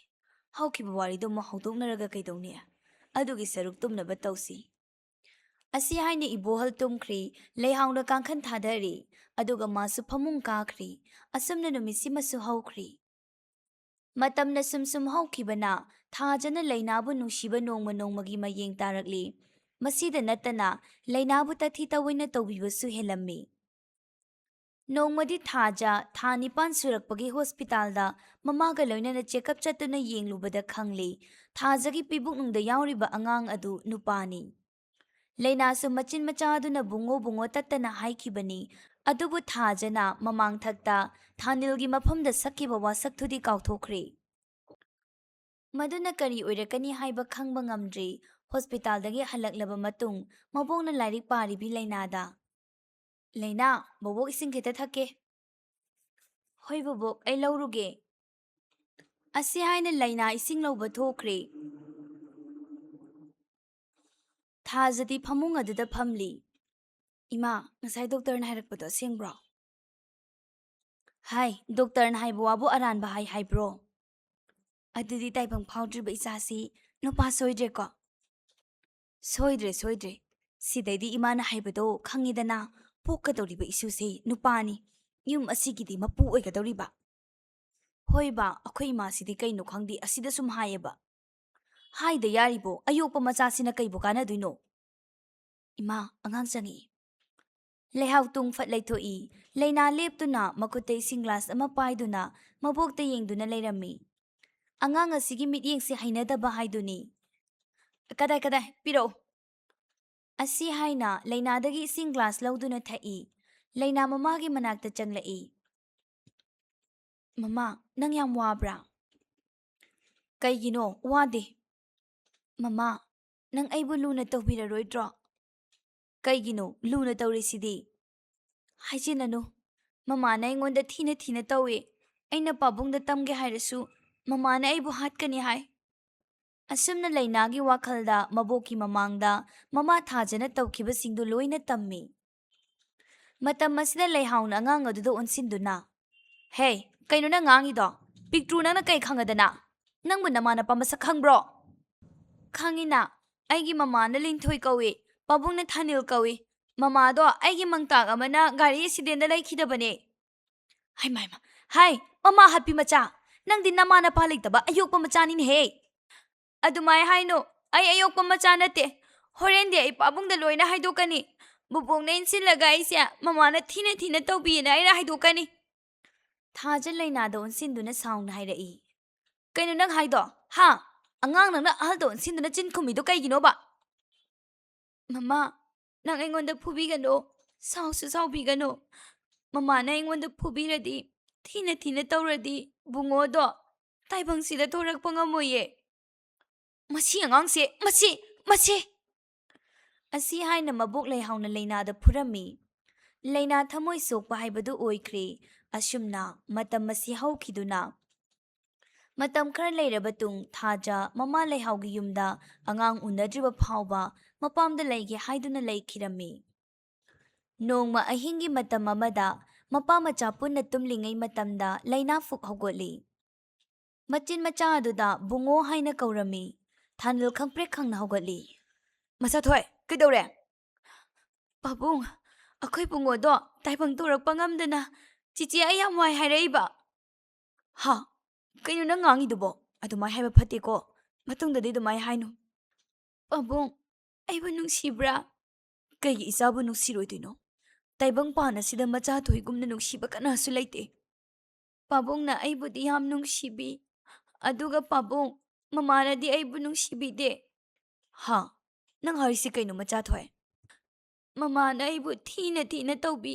ꯍꯧꯈꯤꯕ ꯋꯥꯔꯤꯗꯣ ꯑꯃꯨꯛ ꯍꯧꯗꯣꯛꯅꯔꯒ ꯀꯩꯗꯧꯅꯤ? ꯑꯗꯨꯒꯤ ꯁꯔꯨꯛ ꯇꯨꯝꯅꯕ ꯇꯧꯁꯤ꯫" ꯑꯁꯤ ꯍꯥꯏꯅ ꯏꯕꯣꯍꯜ ꯇꯨꯝꯈ꯭ꯔꯤ꯫ ꯂꯩꯍꯥꯎꯅ ꯀꯥꯡꯈꯟ ꯊꯥꯗꯔꯤ꯫ ꯑꯗꯨꯒ ꯃꯥꯁꯨ ꯐꯃꯨꯡ ꯀꯥꯈ꯭ꯔꯤ꯫ ꯑꯁꯨꯝꯅ ꯅꯨꯃꯤꯠꯁꯤꯃꯁꯨ ꯍꯧꯈ꯭ꯔꯤ꯫ ꯃꯇꯝꯅ ꯁꯨꯝ ꯁꯨꯝ ꯍꯧꯈꯤꯕꯅ ꯊꯥꯖꯅ ꯂꯩꯅꯥꯕꯨ ꯅꯨꯡꯁꯤꯕ ꯅꯣꯡꯃ ꯅꯣꯡꯃꯒꯤ ꯃꯌꯦꯡ ꯇꯥꯔꯛꯂꯤ꯫ ꯃꯁꯤꯗ ꯅꯠꯇꯅ ꯂꯩꯅꯥꯕꯨ ꯇꯊꯤ ꯇꯑꯣꯏꯅ ꯇꯧꯕꯤꯕꯁꯨ ꯍꯦꯜꯂꯝꯃꯤ꯫ ꯅꯣꯡꯃꯗꯤ ꯊꯥꯖ ꯊꯥ ꯅꯤꯄꯥꯟ ꯁꯨꯔꯛꯄꯒꯤ ꯍꯣꯁꯄꯤꯇꯥꯜꯗ ꯃꯃꯥꯒ ꯂꯣꯏꯅꯅ ꯆꯦꯛꯑꯞ ꯆꯠꯇꯨꯅ ꯌꯦꯡꯂꯨꯕꯗ ꯈꯪꯂꯦ, ꯊꯥꯖꯒꯤ ꯄꯤꯕꯨꯛꯅꯨꯡꯗ ꯌꯥꯎꯔꯤꯕ ꯑꯉꯥꯡ ꯑꯗꯨ ꯅꯨꯄꯥꯅꯤ꯫ ꯂꯩꯅꯥꯁꯨ ꯃꯆꯤꯟ ꯃꯆꯥꯗꯨꯅ ꯕꯨꯡꯉꯣ ꯕꯨꯡꯉꯣ ꯇꯠꯇꯅ ꯍꯥꯏꯈꯤꯕꯅꯤ꯫ ꯑꯗꯨꯕꯨ ꯊꯥꯖꯅ ꯃꯃꯥꯡꯊꯛꯇ ꯊꯥꯅꯤꯜꯒꯤ ꯃꯐꯝꯗ ꯁꯛꯈꯤꯕ ꯋꯥꯁꯛꯇꯨꯗꯤ ꯀꯥꯎꯊꯣꯛꯈ꯭ꯔꯦ꯫ ꯃꯗꯨꯅ ꯀꯔꯤ ꯑꯣꯏꯔꯛꯀꯅꯤ ꯍꯥꯏꯕ ꯈꯪꯕ ꯉꯝꯗ꯭ꯔꯤ꯫ ꯍꯣꯁꯄꯤꯇꯥꯜꯗꯒꯤ ꯍꯜꯂꯛꯂꯕ ꯃꯇꯨꯡ ꯃꯕꯣꯛꯅ ꯂꯥꯏꯔꯤꯛ ꯄꯥꯔꯤꯕꯤ ꯂꯩꯅꯥꯗ, "ꯂꯩꯅꯥ, ꯕꯣꯕꯣꯛ ꯏꯁꯤꯡ ꯈꯤꯇ ꯊꯛꯀꯦ꯫" "ꯍꯣꯏ ꯕꯣꯕꯣꯛ, ꯑꯩ ꯂꯧꯔꯨꯒꯦ꯫" ꯑꯁꯤ ꯍꯥꯏꯅ ꯂꯩꯅꯥ ꯏꯁꯤꯡ ꯂꯧꯕ ꯊꯣꯛꯈ꯭ꯔꯦ꯫ ꯊꯥꯖꯗꯤ ꯐꯃꯨꯡ ꯑꯗꯨꯗ ꯐꯝꯂꯤ꯫ "ꯏꯃꯥ, ꯉꯁꯥꯏ ꯗꯣꯛꯇꯔꯅ ꯍꯥꯏꯔꯛꯄꯗꯣ ꯑꯁꯦꯡꯕ꯭ꯔꯣ?" "ꯍꯥꯏ, ꯗꯣꯛꯇꯔꯅ ꯍꯥꯏꯕ ꯋꯥꯕꯨ ꯑꯔꯥꯟꯕ ꯍꯥꯏ ꯍꯥꯏꯕ꯭ꯔꯣ? ꯑꯗꯨꯗꯤ ꯇꯥꯏꯕꯪ ꯐꯥꯎꯗ꯭ꯔꯤꯕ ꯏꯆꯥꯁꯤ ꯅꯨꯄꯥ ꯁꯣꯏꯗ꯭ꯔꯦꯀꯣ?" "ꯁꯣꯏꯗ꯭ꯔꯦ, ꯁꯣꯏꯗ꯭ꯔꯦ꯫ ꯁꯤꯗꯩꯗꯤ ꯏꯃꯥꯅ ꯍꯥꯏꯕꯗꯣ ꯈꯪꯉꯤꯗꯅ, ꯄꯣꯛꯀꯗꯧꯔꯤꯕ ꯏꯁꯨꯁꯦ ꯅꯨꯄꯥꯅꯤ꯫ ꯌꯨꯝ ꯑꯁꯤꯒꯤꯗꯤ ꯃꯄꯨ ꯑꯣꯏꯒꯗꯧꯔꯤꯕ꯫" "ꯍꯣꯏꯕ, ꯑꯩꯈꯣꯏ ꯏꯃꯥꯁꯤꯗꯤ ꯀꯩꯅꯣ ꯈꯪꯗꯦ, ꯑꯁꯤꯗ ꯁꯨꯝ ꯍꯥꯏꯌꯦꯕ꯫" "ꯍꯥꯏꯗ ꯌꯥꯔꯤꯕꯣ, ꯑꯌꯣꯛꯄ ꯃꯆꯥꯁꯤꯅ ꯀꯩꯕꯨ ꯀꯥꯟꯅꯗꯣꯏꯅꯣ?" "ꯏꯃꯥ, ꯑꯉꯥꯡ ꯆꯪꯉꯛꯏ꯫" ꯂꯩꯍꯥꯎ ꯇꯨꯡ ꯐꯠ ꯂꯩꯊꯣꯛꯏ꯫ ꯂꯩꯅꯥ ꯂꯦꯞꯇꯨꯅ ꯃꯈꯨꯠꯇ ꯏꯁꯤꯡ ꯒ꯭ꯂꯥꯁ ꯑꯃ ꯄꯥꯏꯗꯨꯅ ꯃꯕꯣꯛꯇ ꯌꯦꯡꯗꯨꯅ ꯂꯩꯔꯝꯃꯤ꯫ ꯑꯉꯥꯡ ꯑꯁꯤꯒꯤ ꯃꯤꯠꯌꯦꯡꯁꯦ ꯍꯩꯅꯗꯕ ꯍꯥꯏꯗꯨꯅꯤ꯫ "ꯀꯗꯥꯏ, ꯀꯗꯥꯏ, ꯄꯤꯔꯛꯎ꯫" ꯑꯁꯤ ꯍꯥꯏꯅ ꯂꯩꯅꯥꯗꯒꯤ ꯏꯁꯤꯡ ꯒ꯭ꯂꯥꯁ ꯂꯧꯗꯨꯅ ꯊꯛꯏ꯫ ꯂꯩꯅꯥ ꯃꯃꯥꯒꯤ ꯃꯅꯥꯛꯇ ꯆꯪꯂꯛꯏ꯫ "ꯃꯃꯥ, ꯅꯪ ꯌꯥꯝ ꯋꯥꯕ꯭ꯔꯥ?" "ꯀꯩꯒꯤꯅꯣ? ꯋꯥꯗꯦ꯫" "ꯃꯃꯥ, ꯅꯪ ꯑꯩꯕꯨ ꯂꯨꯅ ꯇꯧꯕꯤꯔꯔꯣꯏꯗ꯭ꯔꯣ?" "ꯀꯩꯒꯤꯅꯣ ꯂꯨꯅ ꯇꯧꯔꯤꯁꯤꯗꯤ?" "ꯍꯥꯏꯖꯤꯟꯅꯅꯨ꯫ ꯃꯃꯥꯅ ꯑꯩꯉꯣꯟꯗ ꯊꯤꯅ ꯊꯤꯅ ꯇꯧꯏ꯫ ꯑꯩꯅ ꯄꯥꯕꯨꯡꯗ ꯇꯝꯒꯦ ꯍꯥꯏꯔꯁꯨ ꯃꯃꯥꯅ ꯑꯩꯕꯨ ꯍꯥꯠꯀꯅꯤ ꯍꯥꯏ꯫" ꯑꯁꯨꯝꯅ ꯂꯩꯅꯥꯒꯤ ꯋꯥꯈꯜꯗ ꯃꯕꯣꯛꯀꯤ ꯃꯃꯥꯡꯗ ꯃꯃꯥ ꯊꯥꯖꯅ ꯇꯧꯈꯤꯕꯁꯤꯡꯗꯨ ꯂꯣꯏꯅ ꯇꯝꯃꯤ꯫ ꯃꯇꯝ ꯑꯁꯤꯗ ꯂꯩꯍꯥꯎꯅ ꯑꯉꯥꯡ ꯑꯗꯨꯗ ꯑꯣꯟꯁꯤꯟꯗꯨꯅ, "ꯍꯦ, ꯀꯩꯅꯣ ꯅꯪ ꯉꯥꯡꯉꯤꯗꯣ? ꯄꯤꯛꯇ꯭ꯔꯨ ꯅꯪꯅ ꯀꯩ ꯈꯪꯉꯗꯅ? ꯅꯪꯕꯨ ꯅꯃꯥ ꯅꯄꯥ ꯃꯁꯛ ꯈꯪꯕ꯭ꯔꯣ?" "ꯈꯪꯉꯤꯅ, ꯑꯩꯒꯤ ꯃꯃꯥꯅ ꯂꯤꯟꯊꯣꯏ ꯀꯧꯏ, ꯄꯥꯕꯨꯡꯅ ꯊꯥꯅꯤꯜ ꯀꯧꯏ꯫ ꯃꯃꯥꯗꯣ ꯑꯩꯒꯤ ꯃꯪꯇꯥꯛ ꯑꯃꯅ ꯒꯥꯔꯤ ꯑꯦꯛꯁꯤꯗꯦꯟꯗ ꯂꯩꯈꯤꯗꯕꯅꯦ꯫" "ꯍꯥꯏꯃ, ꯍꯥꯏꯃ, ꯍꯥꯏ, ꯃꯃꯥ ꯍꯥꯠꯄꯤ ꯃꯆꯥ! ꯅꯪꯗꯤ ꯅꯃꯥ ꯅꯄꯥ ꯂꯩꯇꯕ ꯑꯌꯣꯛꯄ ꯃꯆꯥꯅꯤꯅꯦꯍꯦ!" "ꯑꯗꯨꯃꯥꯏ ꯍꯥꯏꯅꯨ, ꯑꯩ ꯑꯌꯣꯛꯄ ꯃꯆꯥ ꯅꯠꯇꯦ꯫ ꯍꯣꯔꯦꯟꯗꯤ ꯑꯩ ꯄꯥꯕꯨꯡꯗ ꯂꯣꯏꯅ ꯍꯥꯏꯗꯣꯛꯀꯅꯤ꯫ ꯕꯨꯕꯣꯛꯅ ꯏꯟꯁꯤꯜꯂꯒ ꯑꯩꯁꯦ ꯃꯃꯥꯅ ꯊꯤꯅ ꯊꯤꯅ ꯇꯧꯕꯤꯌꯦꯅ ꯑꯩꯅ ꯍꯥꯏꯗꯣꯛꯀꯅꯤ꯫" ꯊꯥꯖ ꯂꯩꯅꯥꯗ ꯑꯣꯟꯁꯤꯟꯗꯨꯅ ꯁꯥꯎꯅ ꯍꯥꯏꯔꯛꯏ꯫ "ꯀꯩꯅꯣ ꯅꯪ ꯍꯥꯏꯗꯣ? ꯍꯥ? ꯑꯉꯥꯡ ꯅꯪꯅ ꯑꯍꯜꯗ ꯑꯣꯟꯁꯤꯟꯗꯨꯅ ꯆꯤꯟ ꯈꯨꯝꯃꯤꯗꯣ ꯀꯩꯒꯤꯅꯣꯕ?" "ꯃꯃꯥ, ꯅꯪ ꯑꯩꯉꯣꯟꯗ ꯐꯨꯕꯤꯒꯅꯨ, ꯁꯥꯎꯁꯨ ꯁꯥꯎꯕꯤꯒꯅꯨ꯫ ꯃꯃꯥꯅ ꯑꯩꯉꯣꯟꯗ ꯐꯨꯕꯤꯔꯗꯤ, ꯊꯤꯅ ꯊꯤꯅ ꯇꯧꯔꯗꯤ, ꯕꯨꯡꯉꯣꯗꯣ ꯇꯥꯏꯕꯪꯁꯤꯗ ꯊꯣꯔꯛꯄ ꯉꯝꯃꯣꯏꯌꯦ꯫" "ꯃꯁꯤ ꯑꯉꯥꯡꯁꯦ, ꯃꯁꯤ, ꯃꯁꯤ!" ꯑꯁꯤ ꯍꯥꯏꯅ ꯃꯕꯣꯛ ꯂꯩꯍꯥꯎꯅ ꯂꯩꯅꯥꯗ ꯐꯨꯔꯝꯃꯤ꯫ ꯂꯩꯅꯥ ꯊꯃꯣꯏ ꯁꯣꯛꯄ ꯍꯥꯏꯕꯗꯨ ꯑꯣꯏꯈ꯭ꯔꯦ꯫ ꯑꯁꯨꯝꯅ ꯃꯇꯝ ꯑꯁꯤ ꯍꯧꯈꯤꯗꯨꯅ ꯃꯇꯝ ꯈꯔ ꯂꯩꯔꯕ ꯇꯨꯡ ꯊꯥꯖ ꯃꯃꯥ ꯂꯩꯍꯥꯎꯒꯤ ꯌꯨꯝꯗ ꯑꯉꯥꯡ ꯎꯅꯗ꯭ꯔꯤꯕ ꯐꯥꯎꯕ ꯃꯄꯥꯝꯗ ꯂꯩꯒꯦ ꯍꯥꯏꯗꯨꯅ ꯂꯩꯈꯤꯔꯝꯃꯤ꯫ ꯅꯣꯡꯃ ꯑꯍꯤꯡꯒꯤ ꯃꯇꯝ ꯑꯃꯗ ꯃꯄꯥ ꯃꯆꯥ ꯄꯨꯟꯅ ꯇꯨꯝꯂꯤꯉꯩ ꯃꯇꯝꯗ ꯂꯩꯅꯥ ꯐꯨꯛ ꯍꯧꯒꯠꯂꯤ꯫ ꯃꯆꯤꯟ ꯃꯆꯥ ꯑꯗꯨꯗ ꯕꯨꯡꯉꯣ ꯍꯥꯏꯅ ꯀꯧꯔꯝꯃꯤ꯫ ꯊꯥꯅꯤꯜ ꯈꯪꯄ꯭ꯔꯦꯛ ꯈꯪꯅ ꯍꯧꯒꯠꯂꯤ꯫ "ꯃꯆꯥꯊꯣꯏ, ꯀꯩꯗꯧꯔꯦ?" "ꯄꯥꯕꯨꯡ, ꯑꯩꯈꯣꯏ ꯕꯨꯡꯉꯣꯗꯣ ꯇꯥꯏꯕꯪ ꯇꯧꯔꯛꯄ ꯉꯝꯗꯅ ꯆꯤꯆꯦ ꯑꯩ ꯌꯥꯝ ꯋꯥꯏ ꯍꯥꯏꯔꯛꯏꯕ꯫" "ꯍꯥ? ꯀꯩꯅꯣ ꯅꯪ ꯉꯥꯡꯉꯤꯗꯨꯕꯣ? ꯑꯗꯨꯃꯥꯏ ꯍꯥꯏꯕ ꯐꯠꯇꯦꯀꯣ꯫ ꯃꯇꯨꯡꯗꯗꯤ ꯑꯗꯨꯃꯥꯏ ꯍꯥꯏꯅꯨ꯫" "ꯄꯥꯕꯨꯡ, ꯑꯩꯕꯨ ꯅꯨꯡꯁꯤꯕ꯭ꯔꯥ?" "ꯀꯩꯒꯤ ꯏꯆꯥꯕꯨ ꯅꯨꯡꯁꯤꯔꯣꯏꯗꯣꯏꯅꯣ? ꯇꯥꯏꯕꯪ ꯄꯥꯟ ꯑꯁꯤꯗ ꯃꯆꯥꯊꯣꯏꯒꯨꯝꯅ ꯅꯨꯡꯁꯤꯕ ꯀꯅꯥꯁꯨ ꯂꯩꯇꯦ꯫" "ꯄꯥꯕꯨꯡꯅ ꯑꯩꯕꯨꯗꯤ ꯌꯥꯝ ꯅꯨꯡꯁꯤꯕꯤ, ꯑꯗꯨꯒ ꯄꯥꯕꯨꯡ, ꯃꯃꯥꯅꯗꯤ ꯑꯩꯕꯨ ꯅꯨꯡꯁꯤꯕꯤꯗꯦ꯫" "ꯍꯥ? ꯅꯪ ꯍꯥꯏꯔꯤꯁꯤ ꯀꯩꯅꯣ, ꯃꯆꯥꯊꯣꯏ?" "ꯃꯃꯥꯅ ꯑꯩꯕꯨ ꯊꯤꯅ ꯊꯤꯅ ꯇꯧꯕꯤ꯫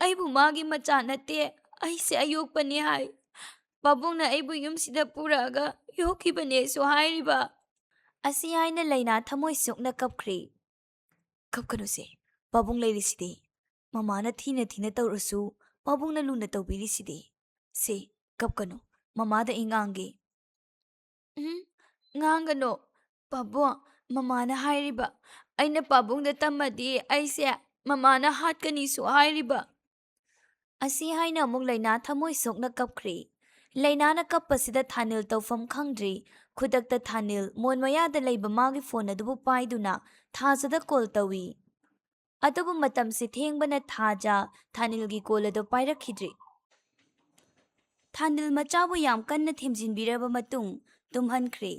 ꯑꯩꯕꯨ ꯃꯥꯒꯤ ꯃꯆꯥ ꯅꯠꯇꯦ, ꯑꯩꯁꯦ ꯑꯌꯣꯛꯄꯅꯤ ꯍꯥꯏ꯫ ꯄꯥꯕꯨꯡꯅ ꯑꯩꯕꯨ ꯌꯨꯝꯁꯤꯗ ꯄꯨꯔꯛꯑꯒ ꯌꯣꯛꯈꯤꯕꯅꯦꯁꯨ ꯍꯥꯏꯔꯤꯕ꯫" ꯑꯁꯤ ꯍꯥꯏꯅ ꯂꯩꯅꯥ ꯊꯃꯣꯏ ꯁꯣꯛꯅ ꯀꯞꯈ꯭ꯔꯦ꯫ "ꯀꯞꯀꯅꯨꯁꯦ, ꯄꯥꯕꯨꯡ ꯂꯩꯔꯤꯁꯤꯗꯤ꯫ ꯃꯃꯥꯅ ꯊꯤꯅ ꯊꯤꯅ ꯇꯧꯔꯁꯨ ꯄꯥꯕꯨꯡꯅ ꯂꯨꯅ ꯇꯧꯕꯤꯔꯤꯁꯤꯗꯤ꯫ ꯁꯦ, ꯀꯞꯀꯅꯨ, ꯃꯃꯥꯗ ꯑꯩ ꯉꯥꯡꯒꯦ꯫" "ꯎꯝ, ꯉꯥꯡꯒꯅꯨ꯫ ꯄꯥꯕꯨꯡ, ꯃꯃꯥꯅ ꯍꯥꯏꯔꯤꯕ, ꯑꯩꯅ ꯄꯥꯕꯨꯡꯗ ꯇꯝꯃꯗꯤ ꯑꯩꯁꯦ ꯃꯃꯥꯅ ꯍꯥꯠꯀꯅꯤꯁꯨ ꯍꯥꯏꯔꯤꯕ꯫" ꯑꯁꯤ ꯍꯥꯏꯅ ꯑꯃꯨꯛ ꯂꯩꯅꯥ ꯊꯃꯣꯏ ꯁꯣꯛꯅ ꯀꯞꯈ꯭ꯔꯦ꯫ ꯂꯩꯅꯥꯅ ꯀꯞꯄꯁꯤꯗ ꯊꯥꯅꯤꯜ ꯇꯧꯐꯝ ꯈꯪꯗ꯭ꯔꯦ꯫ ꯈꯨꯗꯛꯇ ꯊꯥꯅꯤꯜ ꯃꯣꯟ ꯃꯌꯥꯗ ꯂꯩꯕ ꯃꯥꯒꯤ ꯐꯣꯟ ꯑꯗꯨꯕꯨ ꯄꯥꯏꯗꯨꯅ ꯊꯥꯖꯗ ꯀꯣꯜ ꯇꯧꯏ꯫ ꯑꯗꯨꯕꯨ ꯃꯇꯝꯁꯤ ꯊꯦꯡꯕꯅ ꯊꯥꯖ ꯊꯥꯅꯤꯜꯒꯤ ꯀꯣꯜ ꯑꯗꯨ ꯄꯥꯏꯔꯛꯈꯤꯗ꯭ꯔꯦ꯫ ꯊꯥꯅꯤꯜ ꯃꯆꯥꯕꯨ ꯌꯥꯝ ꯀꯟꯅ ꯊꯦꯝꯖꯤꯟꯕꯤꯔꯕ ꯃꯇꯨꯡ ꯇꯨꯝꯍꯟꯈ꯭ꯔꯦ꯫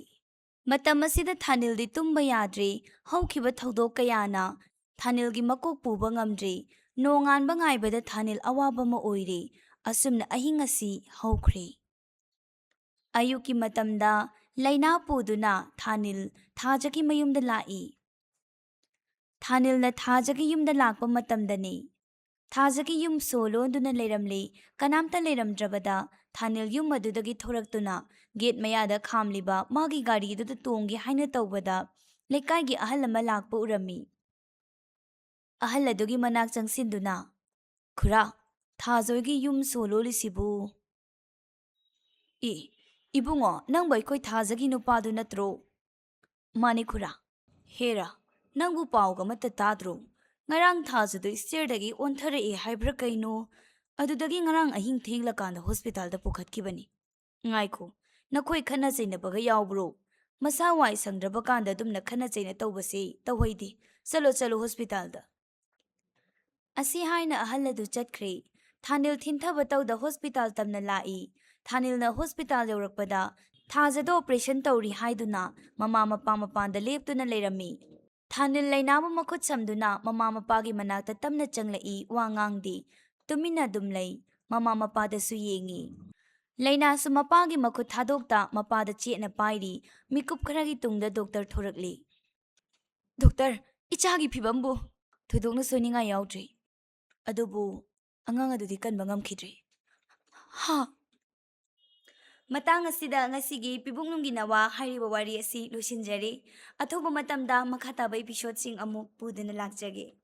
ꯃꯇꯝ ꯑꯁꯤꯗ ꯊꯥꯅꯤꯜꯗꯤ ꯇꯨꯝꯕ ꯌꯥꯗ꯭ꯔꯦ꯫ ꯍꯧꯈꯤꯕ ꯊꯧꯗꯣꯛ ꯀꯌꯥꯅ ꯊꯥꯅꯤꯜꯒꯤ ꯃꯀꯣꯛ ꯄꯨꯕ ꯉꯝꯗ꯭ꯔꯦ꯫ ꯅꯣꯡꯉꯥꯟꯕ ꯉꯥꯏꯕꯗ ꯊꯥꯅꯤꯜ ꯑꯋꯥꯕ ꯑꯃ ꯑꯣꯏꯔꯦ꯫ ꯑꯁꯨꯝꯅ ꯑꯍꯤꯡ ꯑꯁꯤ ꯍꯧꯈ꯭ꯔꯦ꯫ ꯑꯌꯨꯛꯀꯤ ꯃꯇꯝꯗ ꯂꯩꯅꯥ ꯄꯨꯗꯨꯅ ꯊꯥꯅꯤꯜ ꯊꯥꯖꯒꯤ ꯃꯌꯨꯝꯗ ꯂꯥꯛꯏ꯫ ꯊꯥꯅꯤꯜꯅ ꯊꯥꯖꯒꯤ ꯌꯨꯝꯗ ꯂꯥꯛꯄ ꯃꯇꯝꯗꯅꯤ꯫ ꯊꯥꯖꯒꯤ ꯌꯨꯝ ꯁꯣ ꯂꯣꯟꯗꯨꯅ ꯂꯩꯔꯝꯂꯤ꯫ ꯀꯅꯥꯝꯇ ꯂꯩꯔꯝꯗ꯭ꯔꯕꯗ ꯊꯥꯅꯤꯜ ꯌꯨꯝ ꯑꯗꯨꯗꯒꯤ ꯊꯣꯔꯛꯇꯨꯅ ꯒꯦꯠ ꯃꯌꯥꯗ ꯈꯥꯝꯂꯤꯕ ꯃꯥꯒꯤ ꯒꯥꯔꯤꯗꯨꯗ ꯇꯣꯡꯒꯦ ꯍꯥꯏꯅ ꯇꯧꯕꯗ ꯂꯩꯀꯥꯏꯒꯤ ꯑꯍꯜ ꯑꯃ ꯂꯥꯛꯄ ꯎꯔꯝꯃꯤ꯫ ꯑꯍꯜ ꯑꯗꯨꯒꯤ ꯃꯅꯥꯛ ꯆꯪꯁꯤꯟꯗꯨꯅ, "ꯈꯨꯔꯥ, ꯊꯥꯖꯣꯏꯒꯤ ꯌꯨꯝ ꯁꯣ ꯂꯣꯜꯂꯤꯁꯤꯕꯨ?" "ꯑꯦ, "ꯏꯕꯨꯡꯉꯣ, ꯅꯪꯕꯨ ꯑꯩꯈꯣꯏ ꯊꯥꯖꯒꯤ ꯅꯨꯄꯥꯗꯨ ꯅꯠꯇ꯭ꯔꯣ?" "ꯃꯥꯅꯤ ꯈꯨꯔꯥ꯫ ꯍꯦꯔꯥ, ꯅꯪꯕꯨ ꯄꯥꯎꯒ ꯑꯃꯠꯇ ꯇꯥꯗ꯭ꯔꯣ? ꯉꯔꯥꯡ ꯊꯥꯖꯗꯨ stairꯗꯒꯤ ꯑꯣꯟꯊꯔꯛꯑꯦ ꯍꯥꯏꯕ꯭ꯔꯥ ꯀꯩꯅꯣ? ꯑꯗꯨꯗꯒꯤ ꯉꯔꯥꯡ ꯑꯍꯤꯡ ꯊꯦꯡꯂꯀꯥꯟꯗ hospitalꯗ ꯄꯨꯈꯠꯈꯤꯕꯅꯤ꯫ ꯉꯥꯏꯈꯣ, ꯅꯈꯣꯏ ꯈꯠꯅ ꯆꯩꯅꯕꯒ ꯌꯥꯎꯕ꯭ꯔꯣ? ꯃꯁꯥ ꯋꯥꯏ ꯁꯪꯗ꯭ꯔꯕ ꯀꯥꯟꯗ ꯑꯗꯨꯝꯅ ꯈꯠꯅ ꯆꯩꯅ ꯇꯧꯕꯁꯤ ꯇꯧꯍꯩꯗꯦ꯫ ꯆꯠꯂꯣ, ꯆꯠꯂꯣ hospitalꯗ꯫" ꯑꯁꯤ ꯍꯥꯏꯅ ꯑꯍꯜ ꯑꯗꯨ ꯆꯠꯈ꯭ꯔꯦ꯫ ꯊꯥꯅꯤꯜ ꯊꯤꯟꯊꯕ ꯇꯧꯗ hospital ꯇꯝꯅ ꯂꯥꯛꯏ꯫ ꯊꯥꯅꯤꯜꯅ hospital ꯌꯧꯔꯛꯄꯗ ꯊꯥꯖꯗ operation ꯇꯧꯔꯤ ꯍꯥꯏꯗꯨꯅ ꯃꯃꯥ ꯃꯄꯥ ꯃꯄꯥꯟꯗ ꯂꯦꯞꯇꯨꯅ ꯂꯩꯔꯝꯃꯤ꯫ ꯊꯥꯅꯤꯜ ꯂꯩꯅꯥꯕꯨ ꯃꯈꯨꯠ ꯁꯝꯗꯨꯅ ꯃꯃꯥ ꯃꯄꯥꯒꯤ ꯃꯅꯥꯛꯇ ꯇꯞꯅ ꯆꯪꯂꯛꯏ, ꯋꯥ ꯉꯥꯡꯗꯦ꯫ ꯇꯨꯃꯤꯟꯅ ꯑꯗꯨꯝ ꯂꯩ꯫ ꯃꯃꯥ ꯃꯄꯥꯗꯁꯨ ꯌꯦꯡꯉꯤ꯫ ꯂꯩꯅꯥꯁꯨ ꯃꯄꯥꯒꯤ ꯃꯈꯨꯠ ꯊꯥꯗꯣꯛꯇ ꯃꯄꯥꯗ ꯆꯦꯠꯅ ꯄꯥꯏꯔꯤ꯫ ꯃꯤꯀꯨꯞ ꯈꯔꯒꯤ ꯇꯨꯡꯗ doctor ꯊꯣꯔꯛꯂꯤ꯫ "Doctor, ꯏꯆꯥꯒꯤ ꯐꯤꯕꯝꯕꯨ ꯊꯣꯏꯗꯣꯛꯅ ꯁꯣꯏꯅꯤꯡꯉꯥꯏ ꯌꯥꯎꯗ꯭ꯔꯤ꯫ ꯑꯗꯨꯕꯨ ꯑꯉꯥꯡ ꯑꯗꯨꯗꯤ ꯀꯟꯕ ꯉꯝꯈꯤꯗ꯭ꯔꯤ꯫" ꯍꯥ? ꯃꯇꯥꯡ ꯑꯁꯤꯗ ꯉꯁꯤꯒꯤ ꯄꯤꯕꯨꯡꯅꯨꯡꯒꯤ ꯅꯋꯥ ꯍꯥꯏꯔꯤꯕ ꯋꯥꯔꯤ ꯑꯁꯤ ꯂꯣꯏꯁꯤꯟꯖꯔꯦ꯫ ꯑꯊꯨꯕ ꯃꯇꯝꯗ ꯃꯈꯥ ꯇꯥꯕ episodeꯁꯤꯡ ꯑꯃꯨꯛ ꯄꯨꯗꯨꯅ ꯂꯥꯛꯆꯒꯦ꯫